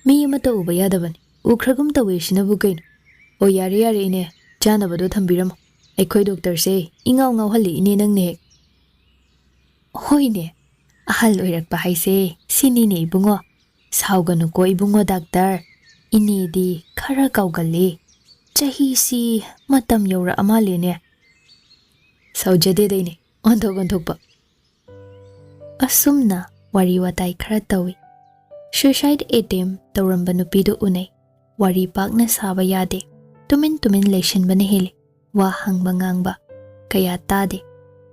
ꯃꯤ ꯑꯃꯠꯇ ꯎꯕ ꯌꯥꯗꯕꯅꯤ꯫ ꯎꯈ꯭ꯔꯒꯨꯝ ꯇꯧꯏ ꯁꯤꯅꯕꯨ ꯀꯩꯅꯣ? ꯑꯣ, ꯌꯥꯔꯦ, ꯌꯥꯔꯦ, ꯏꯅꯦ꯫ ꯆꯥꯅꯕꯗꯣ ꯊꯝꯕꯤꯔꯝꯃꯣ꯫ ꯑꯩꯈꯣꯏ ꯗꯣꯛꯇꯔꯁꯦ ꯏꯉꯥꯎ ꯉꯥꯎꯍꯜꯂꯤ, ꯏꯅꯦ, ꯅꯪꯅ ꯍꯦꯛ"꯫ "ꯍꯣꯏꯅꯦ, ꯑꯍꯜ ꯑꯣꯏꯔꯛꯄ ꯍꯥꯏꯁꯦ ꯁꯤꯅꯤꯅꯦ, ꯏꯕꯨꯡꯉꯣ꯫ ꯁꯥꯎꯒꯅꯨꯀꯣ, ꯏꯕꯨꯡꯉꯣ ꯗꯥꯛꯇꯔ꯫ ꯏꯅꯦꯗꯤ ꯈꯔ ꯀꯥꯎꯒꯜꯂꯤ꯫ ꯆꯍꯤꯁꯤ ꯃꯇꯝ ꯌꯧꯔꯛꯑ ꯃꯥꯜꯂꯦꯅꯦ꯫" "ꯁꯥꯎꯖꯗꯦꯗ, ꯏꯅꯦ꯫ ꯑꯣꯟꯊꯣꯛ ꯑꯣꯟꯊꯣꯛꯄ꯫" ꯑꯁꯨꯝꯅ ꯋꯥꯔꯤ ꯋꯥꯇꯥꯏ ꯈꯔ ꯇꯧꯏ꯫ Suicide attempt ꯇꯧꯔꯝꯕ ꯅꯨꯄꯤꯗꯨ ꯎꯅꯩ꯫ ꯋꯥꯔꯤ ꯄꯥꯛꯅ ꯁꯥꯕ ꯌꯥꯗꯦ꯫ ꯇꯨꯃꯤꯟ ꯇꯨꯃꯤꯟ ꯂꯩꯁꯤꯟꯕꯅ ꯍꯦꯜꯂꯤ꯫ ꯋꯥ ꯍꯪꯕ ꯉꯥꯡꯕ ꯀꯌꯥ ꯇꯥꯗꯦ꯫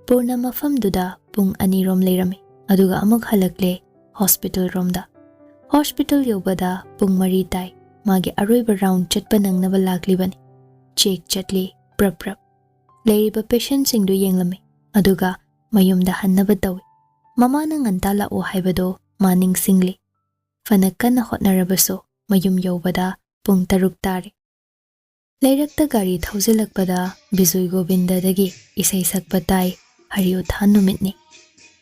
ꯄꯨꯔꯅ ꯃꯐꯝꯗꯨꯗ ꯄꯨꯡ ꯑꯅꯤꯔꯣꯝ ꯂꯩꯔꯝꯃꯤ, ꯑꯗꯨꯒ ꯑꯃꯨꯛ ꯍꯜꯂꯛꯂꯦ ꯍꯣꯁꯄꯤꯇꯥꯜ ꯔꯣꯝꯗ꯫ ꯍꯣꯁꯄꯤꯇꯥꯜ ꯌꯧꯕꯗ ꯄꯨꯡ ꯃꯔꯤ ꯇꯥꯏ꯫ ꯃꯥꯒꯤ ꯑꯔꯣꯏꯕ ꯔꯥꯎꯟ ꯆꯠꯄ ꯅꯪꯅꯕ ꯂꯥꯛꯂꯤꯕꯅꯤ꯫ ꯆꯦꯛ ꯆꯠꯂꯤ, ꯄ꯭ꯔꯞ ꯄ꯭ꯔꯞ꯫ ꯂꯩꯔꯤꯕ ꯄꯦꯁꯦꯟꯁꯤꯡꯗꯨ ꯌꯦꯡꯂꯝꯃꯤ, ꯑꯗꯨꯒ ꯃꯌꯨꯝꯗ ꯍꯟꯅꯕ ꯇꯧꯏ꯫ ꯃꯃꯥꯅ ꯉꯟꯇꯥ ꯂꯥꯛꯑꯣ ꯍꯥꯏꯕꯗꯣ ꯃꯥ ꯅꯤꯡꯁꯤꯡꯂꯤ꯫ ꯐꯅ ꯀꯟꯅ ꯍꯣꯠꯅꯔꯕꯁꯨ ꯃꯌꯨꯝ ꯌꯧꯕꯗ ꯄꯨꯡ ꯇꯔꯨꯛ ꯇꯥꯔꯦ꯫ ꯂꯩꯔꯛꯇ ꯒꯥꯔꯤ ꯊꯧꯖꯤꯜꯂꯛꯄꯗ ꯕꯤꯖꯣꯏ ꯒꯣꯕꯤꯟꯗꯗꯒꯤ ꯏꯁꯩ ꯁꯛꯄ ꯇꯥꯏ꯫ ꯍꯔꯤ ꯎꯊꯥꯟ ꯅꯨꯃꯤꯠꯅꯤ꯫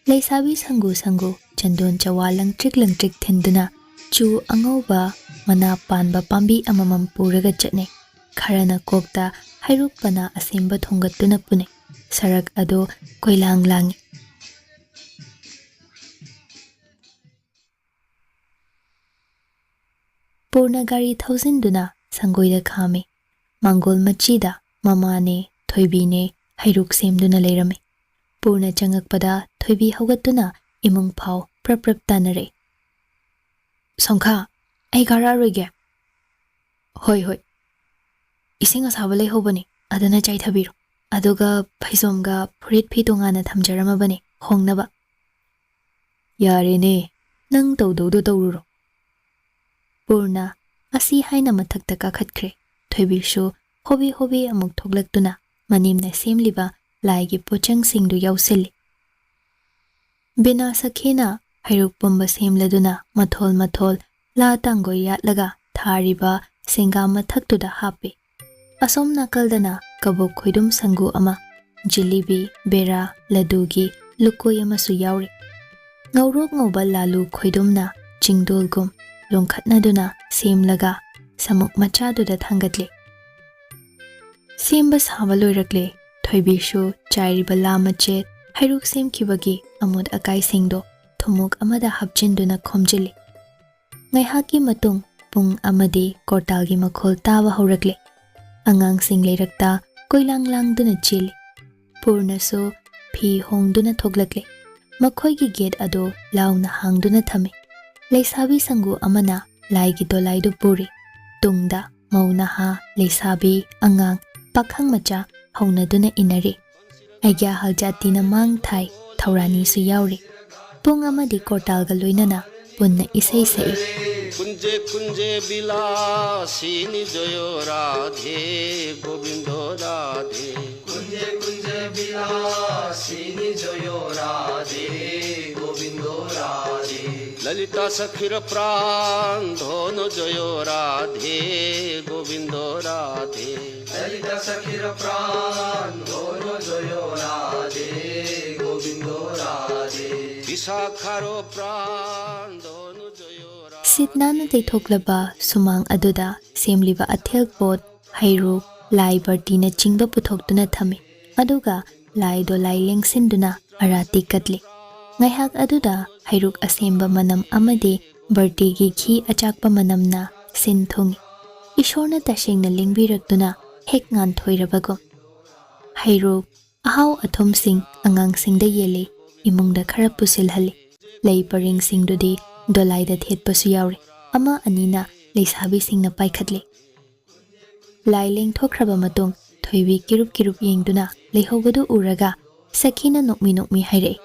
ꯂꯩꯁꯥꯕꯤ ꯁꯪꯒꯨ ꯁꯪꯒꯨ, ꯆꯟꯗꯣꯟ ꯆꯋꯥ ꯂꯪꯇ꯭ꯔꯤꯛ ꯂꯪꯇ꯭ꯔꯤꯛ ꯊꯤꯟꯗꯨꯅ ꯆꯨ ꯑꯉꯧꯕ ꯃꯅꯥ ꯄꯥꯟꯕ ꯄꯥꯝꯕꯤ ꯑꯃꯃꯝ ꯄꯨꯔꯒ ꯆꯠꯅꯩ꯫ ꯈꯔꯅ ꯀꯣꯛꯇ ꯍꯩꯔꯨꯛ ꯄꯅꯥ ꯑꯁꯦꯝꯕ ꯊꯣꯡꯒꯠꯇꯨꯅ ꯄꯨꯅꯩ꯫ ꯁꯔꯛ ꯑꯗꯨ ꯀꯣꯏꯂꯥꯡ ꯂꯥꯡꯏ꯫ ꯄꯨꯔꯅ ꯒꯥꯔꯤ ꯊꯧꯖꯤꯟꯗꯨꯅ ꯁꯪꯒꯣꯏꯗ ꯈꯥꯝꯃꯤ꯫ ꯃꯥꯡꯒꯣꯜ ꯃꯆꯤꯗ ꯃꯃꯥꯅꯦ, ꯊꯣꯏꯕꯤꯅꯦ ꯍꯩꯔꯨꯛ ꯁꯦꯝꯗꯨꯅ ꯂꯩꯔꯝꯃꯤ꯫ ꯄꯨꯔꯅ ꯆꯪꯉꯛꯄꯗ ꯊꯣꯏꯕꯤ ꯍꯧꯒꯠꯇꯨꯅ ꯏꯃꯨꯡ ꯐꯥꯎ ꯄ꯭ꯔꯞ ꯄ꯭ꯔꯞ ꯇꯥꯅꯔꯛꯏ꯫ "ꯁꯣꯡꯈꯥ, ꯑꯩ ꯀꯥꯔꯛꯑꯔꯣꯏꯒꯦ꯫" "ꯍꯣꯏ, ꯍꯣꯏ꯫ ꯏꯁꯤꯡ ꯑꯁꯥꯕ ꯂꯩꯍꯧꯕꯅꯤ, ꯑꯗꯨꯅ ꯆꯥꯏꯊꯕꯤꯔꯣ꯫ ꯑꯗꯨꯒ ꯐꯩꯖꯣꯝꯒ ꯐꯨꯔꯤꯠ ꯐꯤ ꯇꯣꯉꯥꯟꯅ ꯊꯝꯖꯔꯝꯃꯕꯅꯤ, ꯍꯣꯡꯅꯕ꯫" "ꯌꯥꯔꯦꯅꯦ, ꯅꯪ ꯇꯧꯗꯧꯗꯣ ꯇꯧꯔꯨꯔꯣ꯫" ꯄꯨꯔꯅ ꯑꯁꯤ ꯍꯥꯏꯅ ꯃꯊꯛꯇ ꯀꯥꯈꯠꯈ꯭ꯔꯦ꯫ ꯊꯣꯏꯕꯤꯁꯨ ꯍꯣꯕꯦ ꯍꯣꯕꯦ ꯑꯃꯨꯛ ꯊꯣꯛꯂꯛꯇꯨꯅ ꯃꯅꯦꯝꯅ ꯁꯦꯝꯂꯤꯕ ꯂꯥꯏꯒꯤ ꯄꯣꯠꯆꯪꯁꯤꯡꯗꯨ ꯌꯥꯎꯁꯤꯜꯂꯤ꯫ ꯕꯤꯅꯥ ꯁꯈꯤꯅ ꯍꯩꯔꯨꯛ ꯄꯨꯝꯕ ꯁꯦꯝꯂꯗꯨꯅ ꯃꯊꯣꯜ ꯃꯊꯣꯜ ꯂꯥ ꯇꯥꯡꯒꯣꯏ ꯌꯥꯠꯂꯒ ꯊꯥꯔꯤꯕ ꯁꯦꯡꯒꯥ ꯃꯊꯛꯇꯨꯗ ꯍꯥꯞꯄꯤ꯫ ꯑꯁꯣꯝ ꯅꯥꯀꯜꯗꯅ ꯀꯕꯣꯛ ꯈꯣꯏꯗꯨꯝ ꯁꯪꯒꯨ ꯑꯃ, ꯖꯤꯂꯤꯕꯤ, ꯕꯦꯔꯥ, ꯂꯗꯨꯒꯤ ꯂꯨꯀꯣꯏ ꯑꯃꯁꯨ ꯌꯥꯎꯔꯤ꯫ ꯉꯧꯔꯣꯛ ꯉꯧꯕ ꯂꯥꯂꯨ ꯈꯣꯏꯗꯨꯝꯅ ꯆꯤꯡꯗꯣꯜꯒꯨꯝ ꯂꯣꯡꯈꯠꯅꯗꯨꯅ ꯁꯦꯝꯂꯒ ꯁꯃꯨꯛ ꯃꯆꯥꯗꯨꯗ ꯊꯥꯡꯒꯠꯂꯤ꯫ ꯁꯦꯝꯕ ꯁꯥꯕ ꯂꯣꯏꯔꯛꯂꯦ꯫ ꯊꯣꯏꯕꯤꯁꯨ ꯆꯥꯏꯔꯤꯕ ꯂꯥ ꯃꯆꯦꯠ, ꯍꯩꯔꯨꯛ ꯁꯦꯝꯈꯤꯕꯒꯤ ꯑꯃꯣꯠ ꯑꯀꯥꯏꯁꯤꯡꯗꯣ ꯊꯨꯝꯃꯣꯛ ꯑꯃꯗ ꯍꯥꯞꯆꯤꯟꯗꯨꯅ ꯈꯣꯝꯖꯤꯜꯂꯤ꯫ ꯉꯥꯏꯍꯥꯛꯀꯤ ꯃꯇꯨꯡ ꯄꯨꯡ ꯑꯃꯗꯤ ꯀꯣꯔꯇꯥꯜꯒꯤ ꯃꯈꯣꯜ ꯇꯥꯕ ꯍꯧꯔꯛꯂꯦ꯫ ꯑꯉꯥꯡꯁꯤꯡ ꯂꯩꯔꯛꯇ ꯀꯣꯏꯂꯥꯡ ꯂꯥꯡꯗꯨꯅ ꯆꯦꯜꯂꯤ꯫ ꯄꯨꯔꯅꯁꯨ ꯐꯤ ꯍꯣꯡꯗꯨꯅ ꯊꯣꯛꯂꯛꯂꯦ꯫ ꯃꯈꯣꯏꯒꯤ ꯒꯦꯠ ꯑꯗꯨ ꯂꯥꯎꯅ ꯍꯥꯡꯗꯨꯅ ꯊꯝꯃꯤ꯫ ꯂꯩꯁꯥꯕꯤ ꯁꯪꯒꯨ ꯑꯃꯅ ꯂꯥꯏꯒꯤ ꯗꯣꯂꯥꯏꯗꯨ ꯄꯨꯔꯤ꯫ ꯇꯨꯡꯗ ꯃꯧ ꯅꯍꯥ, ꯂꯩꯁꯥꯕꯤ, ꯑꯉꯥꯡ, ꯄꯥꯈꯪ ꯃꯆꯥ ꯍꯧꯅꯗꯨꯅ ꯏꯟꯅꯔꯤ꯫ ꯑꯩꯒ꯭ꯌꯥ ꯍꯜꯖꯥꯇꯤꯅ ꯃꯥꯡ ꯊꯥꯏ, ꯊꯧꯔꯥꯅꯤꯁꯨ ꯌꯥꯎꯔꯤ꯫ ꯄꯨꯡ ꯑꯃꯗꯤ ꯀꯣꯔꯇꯥꯜꯒ ꯂꯣꯏꯅꯅ ꯄꯨꯟꯅ ꯏꯁꯩ ꯁꯛꯏ꯫ ꯀꯨꯟꯖꯦ ꯀꯨꯟꯖꯦ ꯕꯤꯂꯥꯁꯤꯅꯤ ꯖꯣꯌꯣ Radhe ꯒꯣꯕꯤꯟꯗꯣ Radhe. ꯀꯨꯟꯖꯦ ꯀꯨꯟꯖꯦ ꯕꯤꯂꯥꯁꯤꯅꯤ ꯖꯣꯌꯣ Radhe ꯒꯣꯕꯤꯟꯗꯣ Radhe. ꯂꯂꯤꯇꯥ ꯁꯈꯤꯔ PRAN ꯙꯣꯅꯣ ꯖꯣꯌꯣ Radhe ꯒꯣꯕꯤꯟꯗꯣ Radhe. ꯂꯂꯤꯇꯥ ꯁꯈꯤꯔ PRAN ꯙꯣꯅꯣ ꯖꯣꯌꯣ Radhe ꯒꯣꯕꯤꯟꯗꯣ Radhe. ꯕꯤꯁꯥꯈꯥꯔꯣ PRAN ꯙꯣꯅꯣ ꯖꯣꯌꯣ Radhe. ꯁꯤꯠ ꯅꯥꯟꯅ ꯇꯩꯊꯣꯛꯂꯕ ꯁꯨꯃꯥꯡ ꯑꯗꯨꯗ ꯁꯦꯝꯂꯤꯕ ꯑꯊꯦꯜ ꯄꯣꯠ, ꯍꯩꯔꯨꯛ, ꯂꯥꯏ ꯕꯔꯇꯤꯅꯆꯤꯡꯕ ꯄꯨꯊꯣꯛꯇꯨꯅ ꯊꯝꯃꯤ꯫ ꯑꯗꯨꯒ ꯂꯥꯏ ꯗꯣꯂꯥꯏ ꯂꯦꯡꯁꯤꯟꯗꯨꯅ ꯑꯔꯥꯇꯤ ꯀꯠꯂꯤ꯫ ꯉꯥꯏꯍꯥꯛ ꯑꯗꯨꯗ ꯍꯩꯔꯨꯛ ꯑꯁꯦꯝꯕ ꯃꯅꯝ ꯑꯃꯗꯤ ꯕꯔꯇꯤꯒꯤ ꯘꯤ ꯑꯆꯥꯛꯄ ꯃꯅꯝꯅ ꯁꯤꯟ ꯊꯨꯡꯏ꯫ ꯏꯁꯣꯔꯅ ꯇꯁꯦꯡꯅ ꯂꯦꯡꯕꯤꯔꯛꯇꯨꯅ ꯍꯦꯛ ꯉꯥꯟꯊꯣꯏꯔꯕꯒꯨꯝ꯫ ꯍꯩꯔꯨꯛ, ꯑꯍꯥꯎ ꯑꯊꯨꯝꯁꯤꯡ ꯑꯉꯥꯡꯁꯤꯡꯗ ꯌꯦꯜꯂꯤ, ꯏꯃꯨꯡꯗ ꯈꯔ ꯄꯨꯁꯤꯜꯍꯜꯂꯤ꯫ ꯂꯩ ꯄꯔꯦꯡꯁꯤꯡꯗꯨꯗꯤ ꯗꯣꯂꯥꯏꯗ ꯊꯦꯠꯄꯁꯨ ꯌꯥꯎꯔꯦ꯫ ꯑꯃ ꯑꯅꯤꯅ ꯂꯩꯁꯥꯕꯤꯁꯤꯡꯅ ꯄꯥꯏꯈꯠꯂꯦ꯫ ꯂꯥꯏ ꯂꯦꯡꯊꯣꯛꯈ꯭ꯔꯕ ꯃꯇꯨꯡ ꯊꯣꯏꯕꯤ ꯀꯤꯔꯨꯞ ꯀꯤꯔꯨꯞ ꯌꯦꯡꯗꯨꯅ ꯂꯩꯍꯧꯕꯗꯨ ꯎꯔꯒ ꯁꯈꯤꯅ ꯅꯣꯛꯃꯤ ꯅꯣꯛꯃꯤ ꯍꯥꯏꯔꯛꯏ,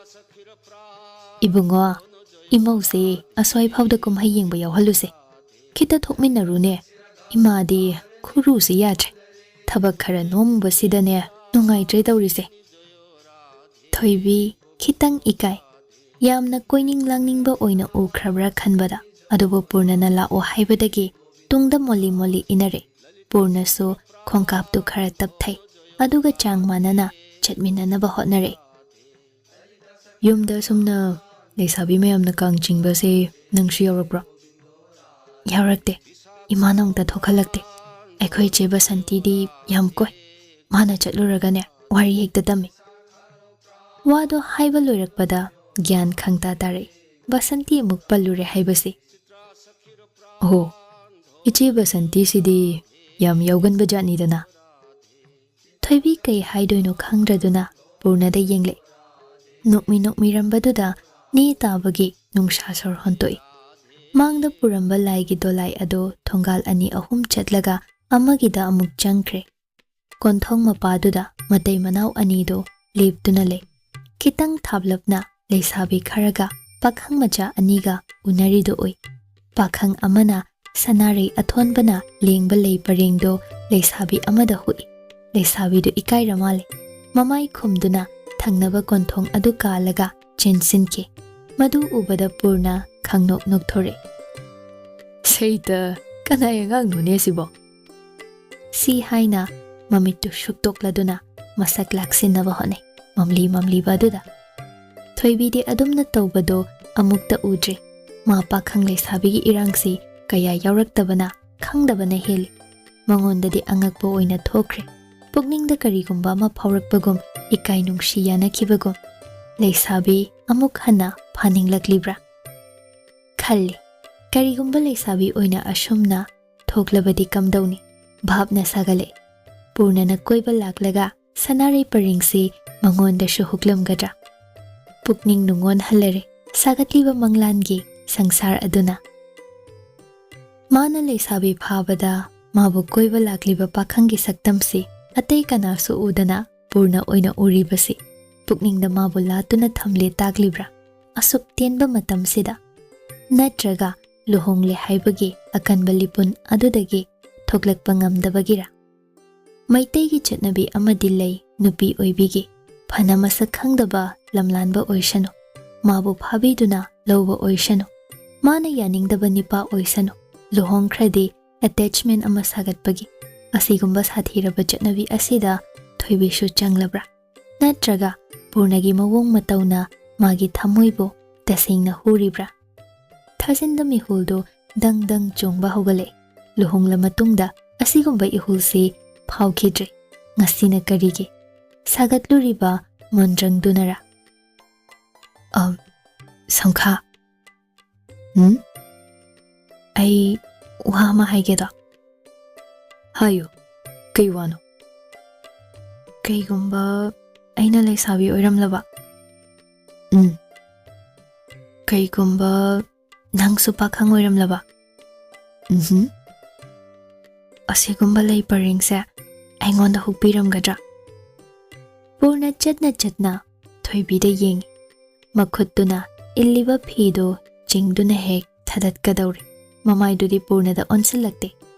"ꯏꯕꯨꯡꯉꯣ, ꯏꯃꯧꯁꯦ ꯑꯁ꯭ꯋꯥꯏ ꯐꯥꯎꯗ ꯀꯨꯝꯍꯩ ꯌꯦꯡꯕ ꯌꯥꯎꯍꯜꯂꯨꯁꯦ꯫ ꯈꯤꯇ ꯊꯣꯛꯃꯤꯟꯅꯔꯨꯅꯦ꯫ ꯏꯃꯥꯗꯤ ꯈꯨꯔꯨꯁꯦ ꯌꯥꯗ꯭ꯔꯦ꯫ ꯊꯕꯛ ꯈꯔ ꯅꯣꯝꯃꯨꯕꯁꯤꯗꯅꯦ ꯅꯨꯡꯉꯥꯏꯇ꯭ꯔꯦ ꯇꯧꯔꯤꯁꯦ꯫" ꯊꯣꯏꯕꯤ ꯈꯤꯇꯪ ꯏꯀꯥꯏ꯫ ꯌꯥꯝꯅ ꯀꯣꯏꯅꯤꯡ ꯂꯥꯡꯅꯤꯡꯕ ꯑꯣꯏꯅ ꯎꯈ꯭ꯔꯕ꯭ꯔꯥ ꯈꯟꯕꯗ, ꯑꯗꯨꯕꯨ ꯄꯨꯔꯅꯅ ꯂꯥꯛꯑꯣ ꯍꯥꯏꯕꯗꯒꯤ ꯇꯨꯡꯗ ꯃꯣꯜꯂꯤ ꯃꯣꯜꯂꯤ ꯏꯟꯅꯔꯦ꯫ ꯄꯨꯔꯅꯁꯨ ꯈꯣꯡꯀꯥꯞꯇꯨ ꯈꯔ ꯇꯞꯊꯩ, ꯑꯗꯨꯒ ꯆꯥꯡ ꯃꯥꯟꯅꯅ ꯆꯠꯃꯤꯟꯅꯅꯕ ꯍꯣꯠꯅꯔꯦ꯫ "ꯌꯨꯝꯗ ꯑꯁꯨꯝꯅ ꯂꯩꯁꯥꯕꯤ ꯃꯌꯥꯝꯅ ꯀꯥꯡ ꯆꯤꯡꯕꯁꯦ ꯅꯪꯁꯨ ꯌꯥꯎꯔꯛꯄ꯭ꯔꯣ?" "ꯌꯥꯎꯔꯛꯇꯦ꯫ ꯏꯃꯥꯅ ꯑꯃꯨꯛꯇ ꯊꯣꯛꯍꯜꯂꯛꯇꯦ꯫ ꯑꯩꯈꯣꯏ ꯏꯆꯦ ꯕꯁꯟꯇꯤꯗꯤ ꯌꯥꯝ ꯀꯣꯏ꯫ ꯃꯥꯅ ꯆꯠꯂꯨꯔꯒꯅꯦ ꯋꯥꯔꯤ ꯍꯦꯛꯇ ꯇꯝꯃꯤ꯫" ꯋꯥꯗꯣ ꯍꯥꯏꯕ ꯂꯣꯏꯔꯛꯄꯗ ꯒ꯭ꯌꯥꯟ ꯈꯪꯇꯥ ꯇꯥꯔꯛꯏ꯫ ꯕꯁꯟꯇꯤ ꯑꯃꯨꯛ ꯄꯜꯂꯨꯔꯦ ꯍꯥꯏꯕꯁꯤ꯫ "ꯑꯣꯍꯣ, ꯏꯆꯦ ꯕꯁꯟꯇꯤꯁꯤꯗꯤ ꯌꯥꯝ ꯌꯥꯎꯒꯟꯕ ꯖꯥꯠꯅꯤꯗꯅ꯫" ꯊꯣꯏꯕꯤ ꯀꯩ ꯍꯥꯏꯗꯣꯏꯅꯣ ꯈꯪꯗ꯭ꯔꯗꯨꯅ ꯄꯨꯔꯅꯗ ꯌꯦꯡꯂꯛꯏ꯫ ꯅꯣꯛꯃꯤ ꯅꯣꯛꯃꯤꯔꯝꯕꯗꯨꯗ ꯅꯦ ꯇꯥꯕꯒꯤ ꯅꯨꯡꯁꯥ ꯁꯣꯔ ꯍꯣꯟꯇꯣꯛꯏ꯫ ꯃꯥꯡꯗ ꯄꯨꯔꯝꯕ ꯂꯥꯏꯒꯤ ꯗꯣꯂꯥꯏ ꯑꯗꯣ ꯊꯣꯡꯒꯥꯜ ꯑꯅꯤ ꯑꯍꯨꯝ ꯆꯠꯂꯒ ꯑꯃꯒꯤꯗ ꯑꯃꯨꯛ ꯆꯪꯈ꯭ꯔꯦ꯫ ꯀꯣꯟꯊꯣꯡ ꯃꯄꯥꯗꯨꯗ ꯃꯇꯩ ꯃꯅꯥꯎ ꯑꯅꯤꯗꯣ ꯂꯦꯞꯇꯨꯅ ꯂꯩ꯫ ꯈꯤꯇꯪ ꯊꯥꯞꯂꯞꯅ ꯂꯩꯁꯥꯕꯤ ꯈꯔꯒ ꯄꯥꯈꯪ ꯃꯆꯥ ꯑꯅꯤꯒ ꯎꯅꯔꯤꯗꯨ ꯎꯏ꯫ ꯄꯥꯈꯪ ꯑꯃꯅ ꯁꯅꯥꯔꯩ ꯑꯊꯣꯟꯕꯅ ꯂꯦꯡꯕ ꯂꯩ ꯄꯔꯦꯡꯗꯣ ꯂꯩꯁꯥꯕꯤ ꯑꯃꯗ ꯍꯨꯛꯏ꯫ ꯂꯩꯁꯥꯕꯤꯗꯨ ꯏꯀꯥꯏꯔ ꯃꯥꯜꯂꯦ꯫ ꯃꯃꯥꯏ ꯈꯨꯝꯗꯨꯅ ꯊꯪꯅꯕ ꯀꯣꯟꯊꯣꯡ ꯑꯗꯨ ꯀꯥꯜꯂꯒ ꯆꯦꯟꯁꯤꯟꯈꯤ꯫ ꯃꯗꯨ ꯎꯕꯗ ꯄꯨꯔꯅ ꯈꯪꯅꯣꯛ ꯅꯣꯛꯊꯣꯔꯛꯏ꯫ "ꯁꯩꯇ, ꯀꯅꯥꯏ ꯑꯉꯥꯡꯅꯣꯅꯦ ꯁꯤꯕꯣ?" ꯁꯤ ꯍꯥꯏꯅ ꯃꯃꯤꯠꯇꯨ ꯁꯨꯛꯇꯣꯛꯂꯗꯨꯅ ꯃꯁꯛ ꯂꯥꯛꯁꯤꯟꯅꯕ ꯍꯣꯠꯅꯩ꯫ ꯃꯝꯂꯤ ꯃꯝꯂꯤꯕ ꯑꯗꯨꯗ ꯊꯣꯏꯕꯤꯗꯤ ꯑꯗꯨꯝꯅ ꯇꯧꯕꯗꯣ ꯑꯃꯨꯛꯇ ꯎꯗ꯭ꯔꯤ꯫ ꯃꯥ ꯄꯥꯈꯪ ꯂꯩꯁꯥꯕꯤꯒꯤ ꯏꯔꯥꯡꯁꯤ ꯀꯌꯥ ꯌꯥꯎꯔꯛꯇꯕꯅ ꯈꯪꯗꯕꯅ ꯍꯦꯜꯂꯤ꯫ ꯃꯉꯣꯟꯗꯗꯤ ꯑꯉꯛꯄ ꯑꯣꯏꯅ ꯊꯣꯛꯈ꯭ꯔꯦ꯫ ꯄꯨꯛꯅꯤꯡꯗ ꯀꯔꯤꯒꯨꯝꯕ ꯑꯃ ꯐꯥꯎꯔꯛꯄꯒꯨꯝ, ꯏꯀꯥꯏ ꯅꯨꯡꯁꯤ ꯌꯥꯅꯈꯤꯕꯒꯨꯝ꯫ ꯂꯩꯁꯥꯕꯤ ꯑꯃꯨꯛ ꯍꯟꯅ ꯐꯥꯅꯤꯡꯂꯛꯂꯤꯕ꯭ꯔꯥ ꯈꯜꯂꯤ꯫ ꯀꯔꯤꯒꯨꯝꯕ ꯂꯩꯁꯥꯕꯤ ꯑꯣꯏꯅ ꯑꯁꯨꯝꯅ ꯊꯣꯛꯂꯕꯗꯤ ꯀꯝꯗꯧꯅꯤ? ꯚꯥꯞꯅ ꯁꯥꯒꯠꯂꯛꯏ꯫ ꯄꯨꯔꯅꯅ ꯀꯣꯏꯕ ꯂꯥꯛꯂꯒ ꯁꯅꯥꯔꯩ ꯄꯔꯦꯡꯁꯤ ꯃꯉꯣꯟꯗꯁꯨ ꯍꯨꯛꯂꯝꯒꯗ꯭ꯔꯥ? ꯄꯨꯛꯅꯤꯡ ꯅꯨꯡꯉꯣꯟ ꯍꯜꯂꯔꯦ꯫ ꯁꯥꯒꯠꯂꯤꯕ ꯃꯪꯂꯥꯟꯒꯤ ꯁꯪꯁꯥꯔ ꯑꯗꯨꯅ꯫ ꯃꯥꯅ ꯂꯩꯁꯥꯕꯤ ꯐꯥꯕꯗ ꯃꯥꯕꯨ ꯀꯣꯏꯕ ꯂꯥꯛꯂꯤꯕ ꯄꯥꯈꯪꯒꯤ ꯁꯛꯇꯝꯁꯤ ꯑꯇꯩ ꯀꯅꯥꯁꯨ ꯎꯗꯅ ꯄꯨꯔꯅ ꯑꯣꯏꯅ ꯎꯔꯤꯕꯁꯤ ꯄꯨꯛꯅꯤꯡꯗ ꯃꯥꯕꯨ ꯂꯥꯠꯇꯨꯅ ꯊꯝꯂꯦ ꯇꯥꯛꯂꯤꯕ꯭ꯔꯥ? ꯑꯁꯨꯛ ꯇꯦꯟꯕ ꯃꯇꯝꯁꯤꯗ? ꯅꯠꯇ꯭ꯔꯒ ꯂꯨꯍꯣꯡꯂꯦ ꯍꯥꯏꯕꯒꯤ ꯑꯀꯟꯕ ꯂꯤꯄꯨꯟ ꯑꯗꯨꯗꯒꯤ ꯊꯣꯛꯂꯛꯄ ꯉꯝꯗꯕꯒꯤꯔꯥ? ꯃꯩꯇꯩꯒꯤ ꯆꯠꯅꯕꯤ ꯑꯃꯗꯤ ꯂꯩ, ꯅꯨꯄꯤ ꯑꯣꯏꯕꯤꯒꯤ꯫ ꯐꯅ ꯃꯁꯛ ꯈꯪꯗꯕ ꯂꯝꯂꯥꯟꯕ ꯑꯣꯏꯁꯅꯨ, ꯃꯥꯕꯨ ꯐꯥꯕꯤꯗꯨꯅ ꯂꯧꯕ ꯑꯣꯏꯁꯅꯨ, ꯃꯥꯅ ꯌꯥꯅꯤꯡꯗꯕ ꯅꯤꯄꯥ ꯑꯣꯏꯁꯅꯨ, ꯂꯨꯍꯣꯡꯈ꯭ꯔꯗꯤ ꯑꯦꯇꯦꯆꯃꯦꯟ ꯑꯃ ꯁꯥꯒꯠꯄꯒꯤ꯫ ꯑꯁꯤꯒꯨꯝꯕ ꯁꯥꯊꯤꯔꯕ ꯆꯠꯅꯕꯤ ꯑꯁꯤꯗ ꯊꯣꯏꯕꯤꯁꯨ ꯆꯪꯂꯕ꯭ꯔꯥ? ꯅꯠꯇ꯭ꯔꯒ ꯄꯨꯔꯅꯒꯤ ꯃꯑꯣꯡ ꯃꯇꯧꯅ ꯃꯥꯒꯤ ꯊꯃꯣꯏꯕꯨ ꯇꯁꯦꯡꯅ ꯍꯨꯔꯤꯕ꯭ꯔꯥ? ꯊꯥꯖꯤꯟꯗ ꯃꯤꯍꯨꯜꯗꯨ ꯗꯪ ꯗꯪ ꯆꯣꯡꯕ ꯍꯧꯒꯠꯂꯛꯏ꯫ ꯂꯨꯍꯣꯡꯂ ꯃꯇꯨꯡꯗ ꯑꯁꯤꯒꯨꯝꯕ ꯏꯍꯨꯜꯁꯤ ꯐꯥꯎꯈꯤꯗ꯭ꯔꯦ꯫ ꯉꯁꯤꯅ ꯀꯔꯤꯒꯤ? ꯁꯥꯒꯠꯂꯨꯔꯤꯕ ꯃꯣꯟꯗ꯭ꯔꯪꯗꯨꯅꯔꯥ? ꯑꯝ, ꯁꯪꯈꯥ꯫ ꯎꯝ? ꯑꯩ ꯋꯥ ꯑꯃ ꯍꯥꯏꯒꯦꯗꯣ꯫ ꯍꯥꯏꯌꯨ, ꯀꯩ ꯋꯥꯅꯣ? ꯀꯩꯒꯨꯝꯕ ꯑꯩꯅ ꯂꯩꯁꯥꯕꯤ ꯑꯣꯏꯔꯝꯂꯕ? ꯎꯝ꯫ ꯀꯩꯒꯨꯝꯕ ꯅꯪꯁꯨ ꯄꯥꯈꯪ ꯑꯣꯏꯔꯝꯂꯕ? ꯎꯝꯍꯨꯝ꯫ ꯑꯁꯤꯒꯨꯝꯕ ꯂꯩ ꯄꯔꯦꯡꯁꯦ ꯑꯩꯉꯣꯟꯗ ꯍꯨꯛꯄꯤꯔꯝꯒꯗ꯭ꯔꯥ? ꯄꯨꯔꯅ ꯆꯠꯅ ꯆꯠꯅ ꯊꯣꯏꯕꯤꯗ ꯌꯦꯡꯉꯤ꯫ ꯃꯈꯨꯠꯇꯨꯅ ꯏꯜꯂꯤꯕ ꯐꯤꯗꯨ ꯆꯤꯡꯗꯨꯅ ꯍꯦꯛ ꯊꯥꯗꯠꯀꯗꯧꯔꯦ꯫ ꯃꯃꯥꯏꯗꯨꯗꯤ ꯄꯨꯔꯅꯗ ꯑꯣꯟꯁꯤꯜꯂꯛꯇꯦ꯫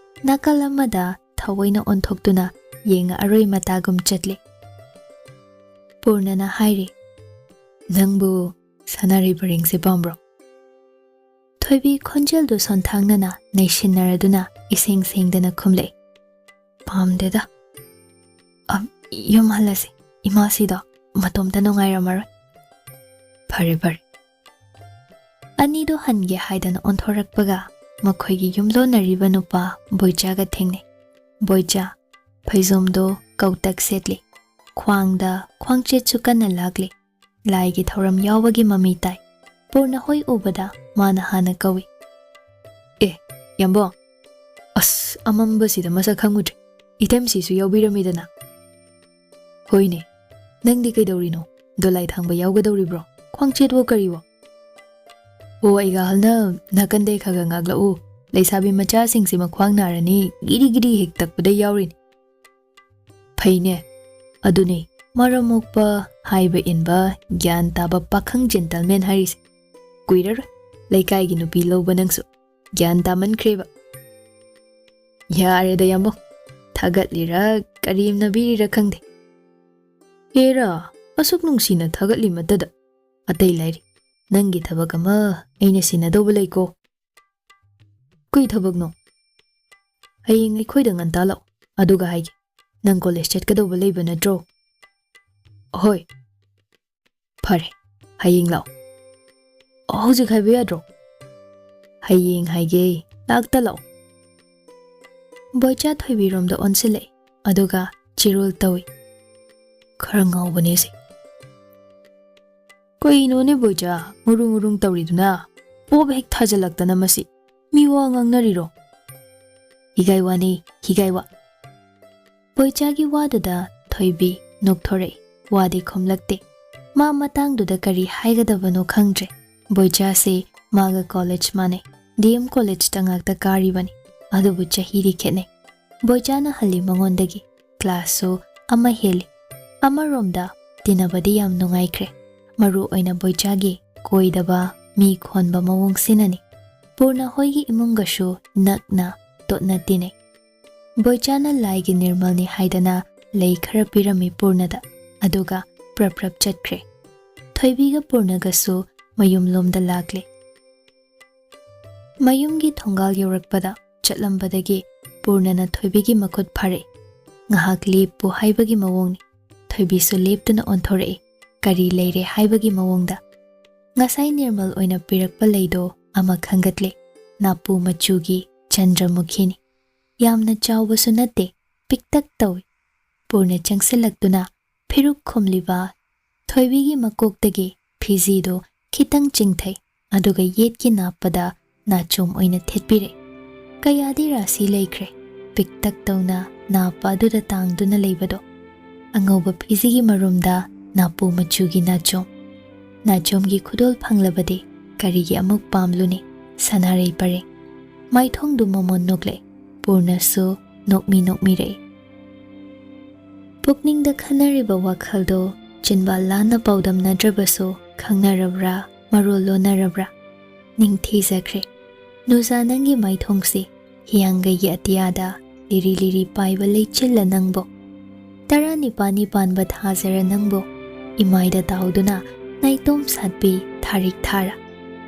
ꯅꯥꯀꯜ ꯑꯃꯗ ꯊꯑꯣꯏꯅ ꯑꯣꯟꯊꯣꯛꯇꯨꯅ ꯌꯦꯡꯉꯛꯑꯔꯣꯏ ꯃꯇꯥꯒꯨꯝ ꯆꯠꯂꯤ꯫ ꯄꯨꯔꯅꯅ ꯍꯥꯏꯔꯤ, "ꯅꯪꯕꯨ ꯁꯅꯥꯔꯩ ꯄꯔꯦꯡꯁꯦ ꯄꯥꯝꯕ꯭ꯔꯣ?" ꯊꯣꯏꯕꯤ ꯈꯣꯟꯖꯦꯜꯗꯨ ꯁꯣꯟꯊꯥꯡꯅꯅ ꯅꯩꯁꯤꯟꯅꯔꯗꯨꯅ ꯏꯁꯦꯡ ꯁꯦꯡꯗꯅ ꯈꯨꯝꯂꯛꯏ, "ꯄꯥꯝꯗꯦꯗ꯫ ꯑꯝ, ꯌꯨꯝ ꯍꯜꯂꯁꯤ꯫ ꯏꯃꯥꯁꯤꯗꯣ ꯃꯇꯣꯝꯇ ꯅꯨꯡꯉꯥꯏꯔꯝꯃꯔꯣꯏ꯫" "ꯐꯔꯦ, ꯐꯔꯦ꯫" ꯑꯅꯤꯗꯨ ꯍꯟꯒꯦ ꯍꯥꯏꯗꯅ ꯑꯣꯟꯊꯣꯔꯛꯄꯒ ꯃꯈꯣꯏꯒꯤ ꯌꯨꯝꯂꯣꯟꯅꯔꯤꯕ ꯅꯨꯄꯥ ꯕꯣꯏꯆꯥꯒ ꯊꯦꯡꯅꯩ꯫ ꯕꯣꯏꯆꯥ ꯐꯩꯖꯣꯝꯗꯣ ꯀꯧꯇꯛ ꯁꯦꯠꯂꯤ, ꯈ꯭ꯋꯥꯡꯗ ꯈ꯭ꯋꯥꯡꯆꯦꯠꯁꯨ ꯀꯟꯅ ꯂꯥꯛꯂꯤ꯫ ꯂꯥꯏꯒꯤ ꯊꯧꯔꯝ ꯌꯥꯎꯕꯒꯤ ꯃꯃꯤ ꯇꯥꯏ꯫ ꯄꯨꯔꯅ ꯍꯣꯏ ꯎꯕꯗ ꯃꯥꯅ ꯍꯥꯟꯅ ꯀꯧꯏ, "ꯑꯦ, ꯌꯥꯝꯕꯣ, ꯑꯁ, ꯑꯃꯝꯕꯁꯤꯗ ꯃꯁꯛ ꯈꯪꯉꯨꯗ꯭ꯔꯦ꯫ ꯏꯇꯩꯃꯁꯤꯁꯨ ꯌꯥꯎꯕꯤꯔꯝꯃꯤꯗꯅ?" "ꯍꯣꯏꯅꯦ, ꯅꯪꯗꯤ ꯀꯩꯗꯧꯔꯤꯅꯣ? ꯗꯣꯂꯥꯏ ꯊꯥꯡꯕ ꯌꯥꯎꯒꯗꯧꯔꯤꯕ꯭ꯔꯣ? ꯈ꯭ꯋꯥꯡꯆꯦꯠꯋꯣ ꯀꯔꯤꯋꯣ?" ꯍꯣ, ꯑꯩꯒ ꯍꯜꯅ ꯅꯥꯀꯟꯗꯩ ꯈꯔ ꯈꯔ ꯉꯥꯛꯂꯛꯎ꯫ ꯂꯩꯁꯥꯕꯤ ꯃꯆꯥꯁꯤꯡꯁꯤ ꯃꯈ꯭ꯋꯥꯡ ꯅꯥꯔꯅꯤ, ꯒꯤꯔꯤ ꯒꯤꯔꯤ ꯍꯦꯛ ꯇꯛꯄꯗ ꯌꯥꯎꯔꯤꯅꯤ꯫ ꯐꯩꯅꯦ꯫ ꯑꯗꯨꯅꯤ, ꯃꯔꯝ ꯃꯣꯛꯄ, ꯍꯥꯏꯕ ꯏꯟꯕ, ꯒ꯭ꯌꯥꯟ ꯇꯥꯕ ꯄꯥꯈꯪ gentleman ꯍꯥꯏꯔꯤꯁꯦ꯫ ꯀꯨꯏꯔꯔꯣꯏ ꯂꯩꯀꯥꯏꯒꯤ ꯅꯨꯄꯤ ꯂꯧꯕ ꯅꯪꯁꯨ꯫ ꯒ꯭ꯌꯥꯟ ꯇꯥꯃꯟꯈ꯭ꯔꯦꯕ꯫ ꯌꯥꯔꯦꯗ ꯌꯥꯝꯕꯨꯡ, ꯊꯥꯒꯠꯂꯤꯔ ꯀꯔꯦꯝꯅꯕꯤꯔꯤꯔ ꯈꯪꯗꯦ꯫ ꯍꯦꯔꯥ, ꯑꯁꯨꯛ ꯅꯨꯡꯁꯤꯅ ꯊꯥꯒꯠꯂꯤ ꯃꯇꯗ ꯑꯇꯩ ꯂꯥꯏꯔꯤ, ꯅꯪꯒꯤ ꯊꯕꯛ ꯑꯃ ꯑꯩꯅ ꯁꯤꯟꯅꯗꯧꯕ ꯂꯩꯀꯣ꯫ ꯀꯩ ꯊꯕꯛꯅꯣ? ꯍꯌꯦꯡ ꯑꯩꯈꯣꯏꯗ ꯉꯟꯇꯥ ꯂꯥꯛꯑꯣ, ꯑꯗꯨꯒ ꯍꯥꯏꯒꯦ꯫ ꯅꯪ ꯀꯣꯂꯦꯖ ꯆꯠꯀꯗꯧꯕ ꯂꯩꯕ ꯅꯠꯇ꯭ꯔꯣ? ꯍꯣꯏ꯫ ꯐꯔꯦ, ꯍꯌꯦꯡ ꯂꯥꯛꯑꯣ꯫ ꯍꯧꯖꯤꯛ ꯍꯥꯏꯕ ꯌꯥꯗ꯭ꯔꯣ? ꯍꯌꯦꯡ ꯍꯥꯏꯒꯦ, ꯂꯥꯛꯇ ꯂꯥꯛꯑꯣ꯫ ꯕꯣꯏꯆꯥ ꯊꯣꯏꯕꯤꯔꯣꯝꯗ ꯑꯣꯟꯁꯤꯜꯂꯛꯏ, ꯑꯗꯨꯒ ꯆꯤꯔꯣꯜ ꯇꯧꯏ꯫ ꯈꯔ ꯉꯥꯎꯕꯅꯦ ꯁꯤ꯫ ꯀꯩꯅꯣꯅꯦ ꯕꯣꯏꯆꯥ, ꯉꯨꯔꯨꯡ ꯉꯨꯔꯨꯡ ꯇꯧꯔꯤꯗꯨꯅ? ꯄꯣꯞ ꯍꯦꯛ ꯊꯥꯖꯤꯜꯂꯛꯇꯅ ꯃꯁꯤ꯫ ꯃꯤ ꯋꯥ ꯉꯥꯡꯅꯔꯤꯔꯣ? ꯍꯤꯒꯥꯏ ꯋꯥꯅꯤ, ꯍꯤꯒꯥꯏ ꯋꯥ꯫ ꯕꯣꯏꯆꯥꯒꯤ ꯋꯥꯗꯨꯗ ꯊꯣꯏꯕꯤ ꯅꯣꯛꯊꯣꯔꯛꯏ꯫ ꯋꯥꯗꯤ ꯈꯨꯝꯂꯛꯇꯦ꯫ ꯃꯥ ꯃꯇꯥꯡꯗꯨꯗ ꯀꯔꯤ ꯍꯥꯏꯒꯗꯕꯅꯣ ꯈꯪꯗ꯭ꯔꯦ꯫ ꯕꯣꯏꯆꯥꯁꯦ ꯃꯥꯒ ꯀꯣꯂꯦꯖ ꯃꯥꯟꯅꯩ꯫ ꯗꯤ ꯑꯦꯝ ꯀꯣꯂꯦꯖꯇ ꯉꯥꯛꯇ ꯀꯥꯔꯤꯕꯅꯤ꯫ ꯑꯗꯨꯕꯨ ꯆꯍꯤꯗꯤ ꯈꯦꯠꯅꯩ꯫ ꯕꯣꯏꯆꯥꯅ ꯍꯜꯂꯤ ꯃꯉꯣꯟꯗꯒꯤ꯫ ꯀ꯭ꯂꯥꯁꯁꯨ ꯑꯃ ꯍꯦꯜꯂꯤ꯫ ꯑꯃꯔꯣꯝꯗ ꯇꯤꯟꯅꯕꯗꯤ ꯌꯥꯝ ꯅꯨꯡꯉꯥꯏꯈ꯭ꯔꯦ꯫ ꯃꯔꯨ ꯑꯣꯏꯅ ꯕꯣꯏꯆꯥꯒꯤ ꯀꯣꯏꯗꯕ, ꯃꯤ ꯈꯣꯟꯕ ꯃꯑꯣꯡꯁꯤꯅꯅꯤ꯫ ꯄꯨꯔꯅ ꯍꯣꯏꯒꯤ ꯏꯃꯨꯡꯒꯁꯨ ꯅꯛꯅ ꯇꯣꯠꯅ ꯇꯤꯟꯅꯩ꯫ ꯕꯣꯏꯆꯥꯅ ꯂꯥꯏꯒꯤ ꯅꯤꯔꯃꯜꯅꯤ ꯍꯥꯏꯗꯅ ꯂꯩ ꯈꯔ ꯄꯤꯔꯝꯃꯤ ꯄꯨꯔꯅꯗ, ꯑꯗꯨꯒ ꯄ꯭ꯔꯞ ꯄ꯭ꯔꯞ ꯆꯠꯈ꯭ꯔꯦ꯫ ꯊꯣꯏꯕꯤꯒ ꯄꯨꯔꯅꯒꯁꯨ ꯃꯌꯨꯝꯂꯣꯝꯗ ꯂꯥꯛꯂꯦ꯫ ꯃꯌꯨꯝꯒꯤ ꯊꯣꯡꯒꯥꯜ ꯌꯧꯔꯛꯄꯗ ꯆꯠꯂꯝꯕꯗꯒꯤ ꯄꯨꯔꯅꯅ ꯊꯣꯏꯕꯤꯒꯤ ꯃꯈꯨꯠ ꯐꯥꯔꯛꯏ꯫ ꯉꯥꯏꯍꯥꯛ ꯂꯦꯞꯄꯨ ꯍꯥꯏꯕꯒꯤ ꯃꯑꯣꯡꯅꯤ꯫ ꯊꯣꯏꯕꯤꯁꯨ ꯂꯦꯞꯇꯨꯅ ꯑꯣꯟꯊꯣꯔꯛꯏ, ꯀꯔꯤ ꯂꯩꯔꯦ ꯍꯥꯏꯕꯒꯤ ꯃꯑꯣꯡꯗ꯫ ꯉꯁꯥꯏ ꯅꯤꯔꯃꯜ ꯑꯣꯏꯅ ꯄꯤꯔꯛꯄ ꯂꯩꯗꯣ ꯑꯃ ꯈꯟꯒꯠꯂꯦ꯫ ꯅꯥꯄꯨ ꯃꯆꯨꯒꯤ ꯆꯟꯗ꯭ꯔꯃꯨꯈꯤꯅꯤ꯫ ꯌꯥꯝꯅ ꯆꯥꯎꯕꯁꯨ ꯅꯠꯇꯦ, ꯄꯤꯛꯇꯛ ꯇꯧꯏ꯫ ꯄꯨꯔꯅ ꯆꯪꯁꯤꯜꯂꯛꯇꯨꯅ ꯐꯤꯔꯨꯛ ꯈꯨꯝꯂꯤꯕ ꯊꯣꯏꯕꯤꯒꯤ ꯃꯀꯣꯛꯇꯒꯤ ꯐꯤꯖꯤꯗꯨ ꯈꯤꯇꯪ ꯆꯤꯡꯊꯩ, ꯑꯗꯨꯒ ꯌꯦꯠꯀꯤ ꯅꯥꯞꯄꯗ ꯅꯥꯆꯣꯝ ꯑꯣꯏꯅ ꯊꯦꯠꯄꯤꯔꯦ꯫ ꯀꯌꯥꯗꯤ ꯔꯥꯁꯤ ꯂꯩꯈ꯭ꯔꯦ, ꯄꯤꯛꯇꯛ ꯇꯧꯅ ꯅꯥꯞꯄ ꯑꯗꯨꯗ ꯇꯥꯡꯗꯨꯅ ꯂꯩꯕꯗꯣ꯫ ꯑꯉꯧꯕ ꯐꯤꯖꯤꯒꯤ ꯃꯔꯨꯝꯗ ꯅꯥꯄꯨ ꯃꯆꯨꯒꯤ ꯅꯥꯆꯣꯝ꯫ ꯅꯥꯆꯣꯝꯒꯤ ꯈꯨꯗꯣꯜ ꯐꯪꯂꯕꯗꯤ ꯀꯔꯤꯒꯤ ꯑꯃꯨꯛ ꯄꯥꯝꯂꯨꯅꯤ? ꯁꯅꯥꯔꯩ ꯄꯔꯦꯡ꯫ ꯃꯥꯏꯊꯣꯡꯗꯨ ꯃꯃꯣꯟ ꯅꯣꯛꯂꯦ꯫ ꯄꯨꯔꯅꯁꯨ ꯅꯣꯛꯃꯤ ꯅꯣꯛꯃꯤꯔꯛꯏ꯫ ꯄꯨꯛꯅꯤꯡꯗ ꯈꯟꯅꯔꯤꯕ ꯋꯥꯈꯜꯗꯣ ꯆꯤꯟꯕꯥꯜ ꯂꯥꯟꯅ ꯄꯥꯎꯗꯝꯅꯗ꯭ꯔꯕꯁꯨ ꯈꯪꯅꯔꯕ꯭ꯔꯥ, ꯃꯔꯣꯜ ꯂꯣꯟꯅꯔꯕ꯭ꯔꯥ? ꯅꯤꯡꯊꯤꯖꯈ꯭ꯔꯦ꯫ ꯅꯨꯖꯥ, ꯅꯪꯒꯤ ꯃꯥꯏꯊꯣꯡꯁꯤ ꯍꯤꯌꯥꯡꯒꯩꯒꯤ ꯑꯇꯤꯌꯥꯗ ꯂꯤꯔꯤ ꯂꯤꯔꯤ ꯄꯥꯏꯕ ꯂꯩꯆꯤꯜꯂ ꯅꯪꯕꯣ? ꯇꯔꯥꯅꯤꯄꯥꯜꯅꯤ ꯄꯥꯟꯕ ꯊꯥꯖꯔ ꯅꯪꯕꯣ? ꯏꯃꯥꯏꯗ ꯇꯥꯎꯗꯨꯅ ꯅꯥꯏꯇꯣꯝ ꯁꯥꯠꯄꯤ ꯊꯥꯔꯤꯛ ꯊꯥꯔ?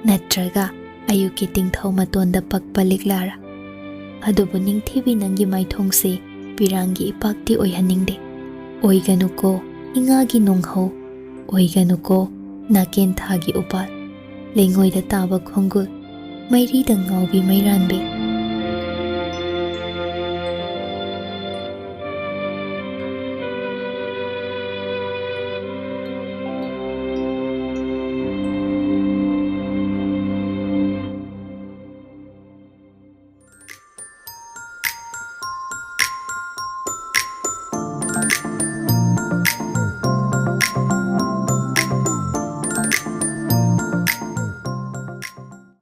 ꯅꯠꯇ꯭ꯔꯒ ꯑꯌꯨꯛꯀꯤ ꯇꯤꯡꯊꯧ ꯃꯇꯣꯟꯗ ꯄꯛꯄ ꯂꯤꯛꯂꯥꯔ? ꯑꯗꯨꯕꯨ ꯅꯤꯡꯊꯤꯕꯤ, ꯅꯪꯒꯤ ꯃꯥꯏꯊꯣꯡꯁꯤ ꯄꯤꯔꯥꯡꯒꯤ ꯏꯄꯥꯛꯇꯤ ꯑꯣꯏꯍꯟꯅꯤꯡꯗꯦ꯫ ꯑꯣꯏꯒꯅꯨꯀꯣ ꯏꯉꯥꯒꯤ ꯅꯣꯡꯍꯧ, ꯑꯣꯏꯒꯅꯨꯀꯣ ꯅꯥꯀꯦꯟ ꯊꯥꯒꯤ ꯎꯄꯥꯜ, ꯂꯩꯉꯣꯏꯗ ꯇꯥꯕ ꯈꯣꯡꯒꯨꯜ, ꯃꯩꯔꯤꯗ ꯉꯥꯎꯕꯤ ꯃꯩꯔꯥꯟꯕꯤ,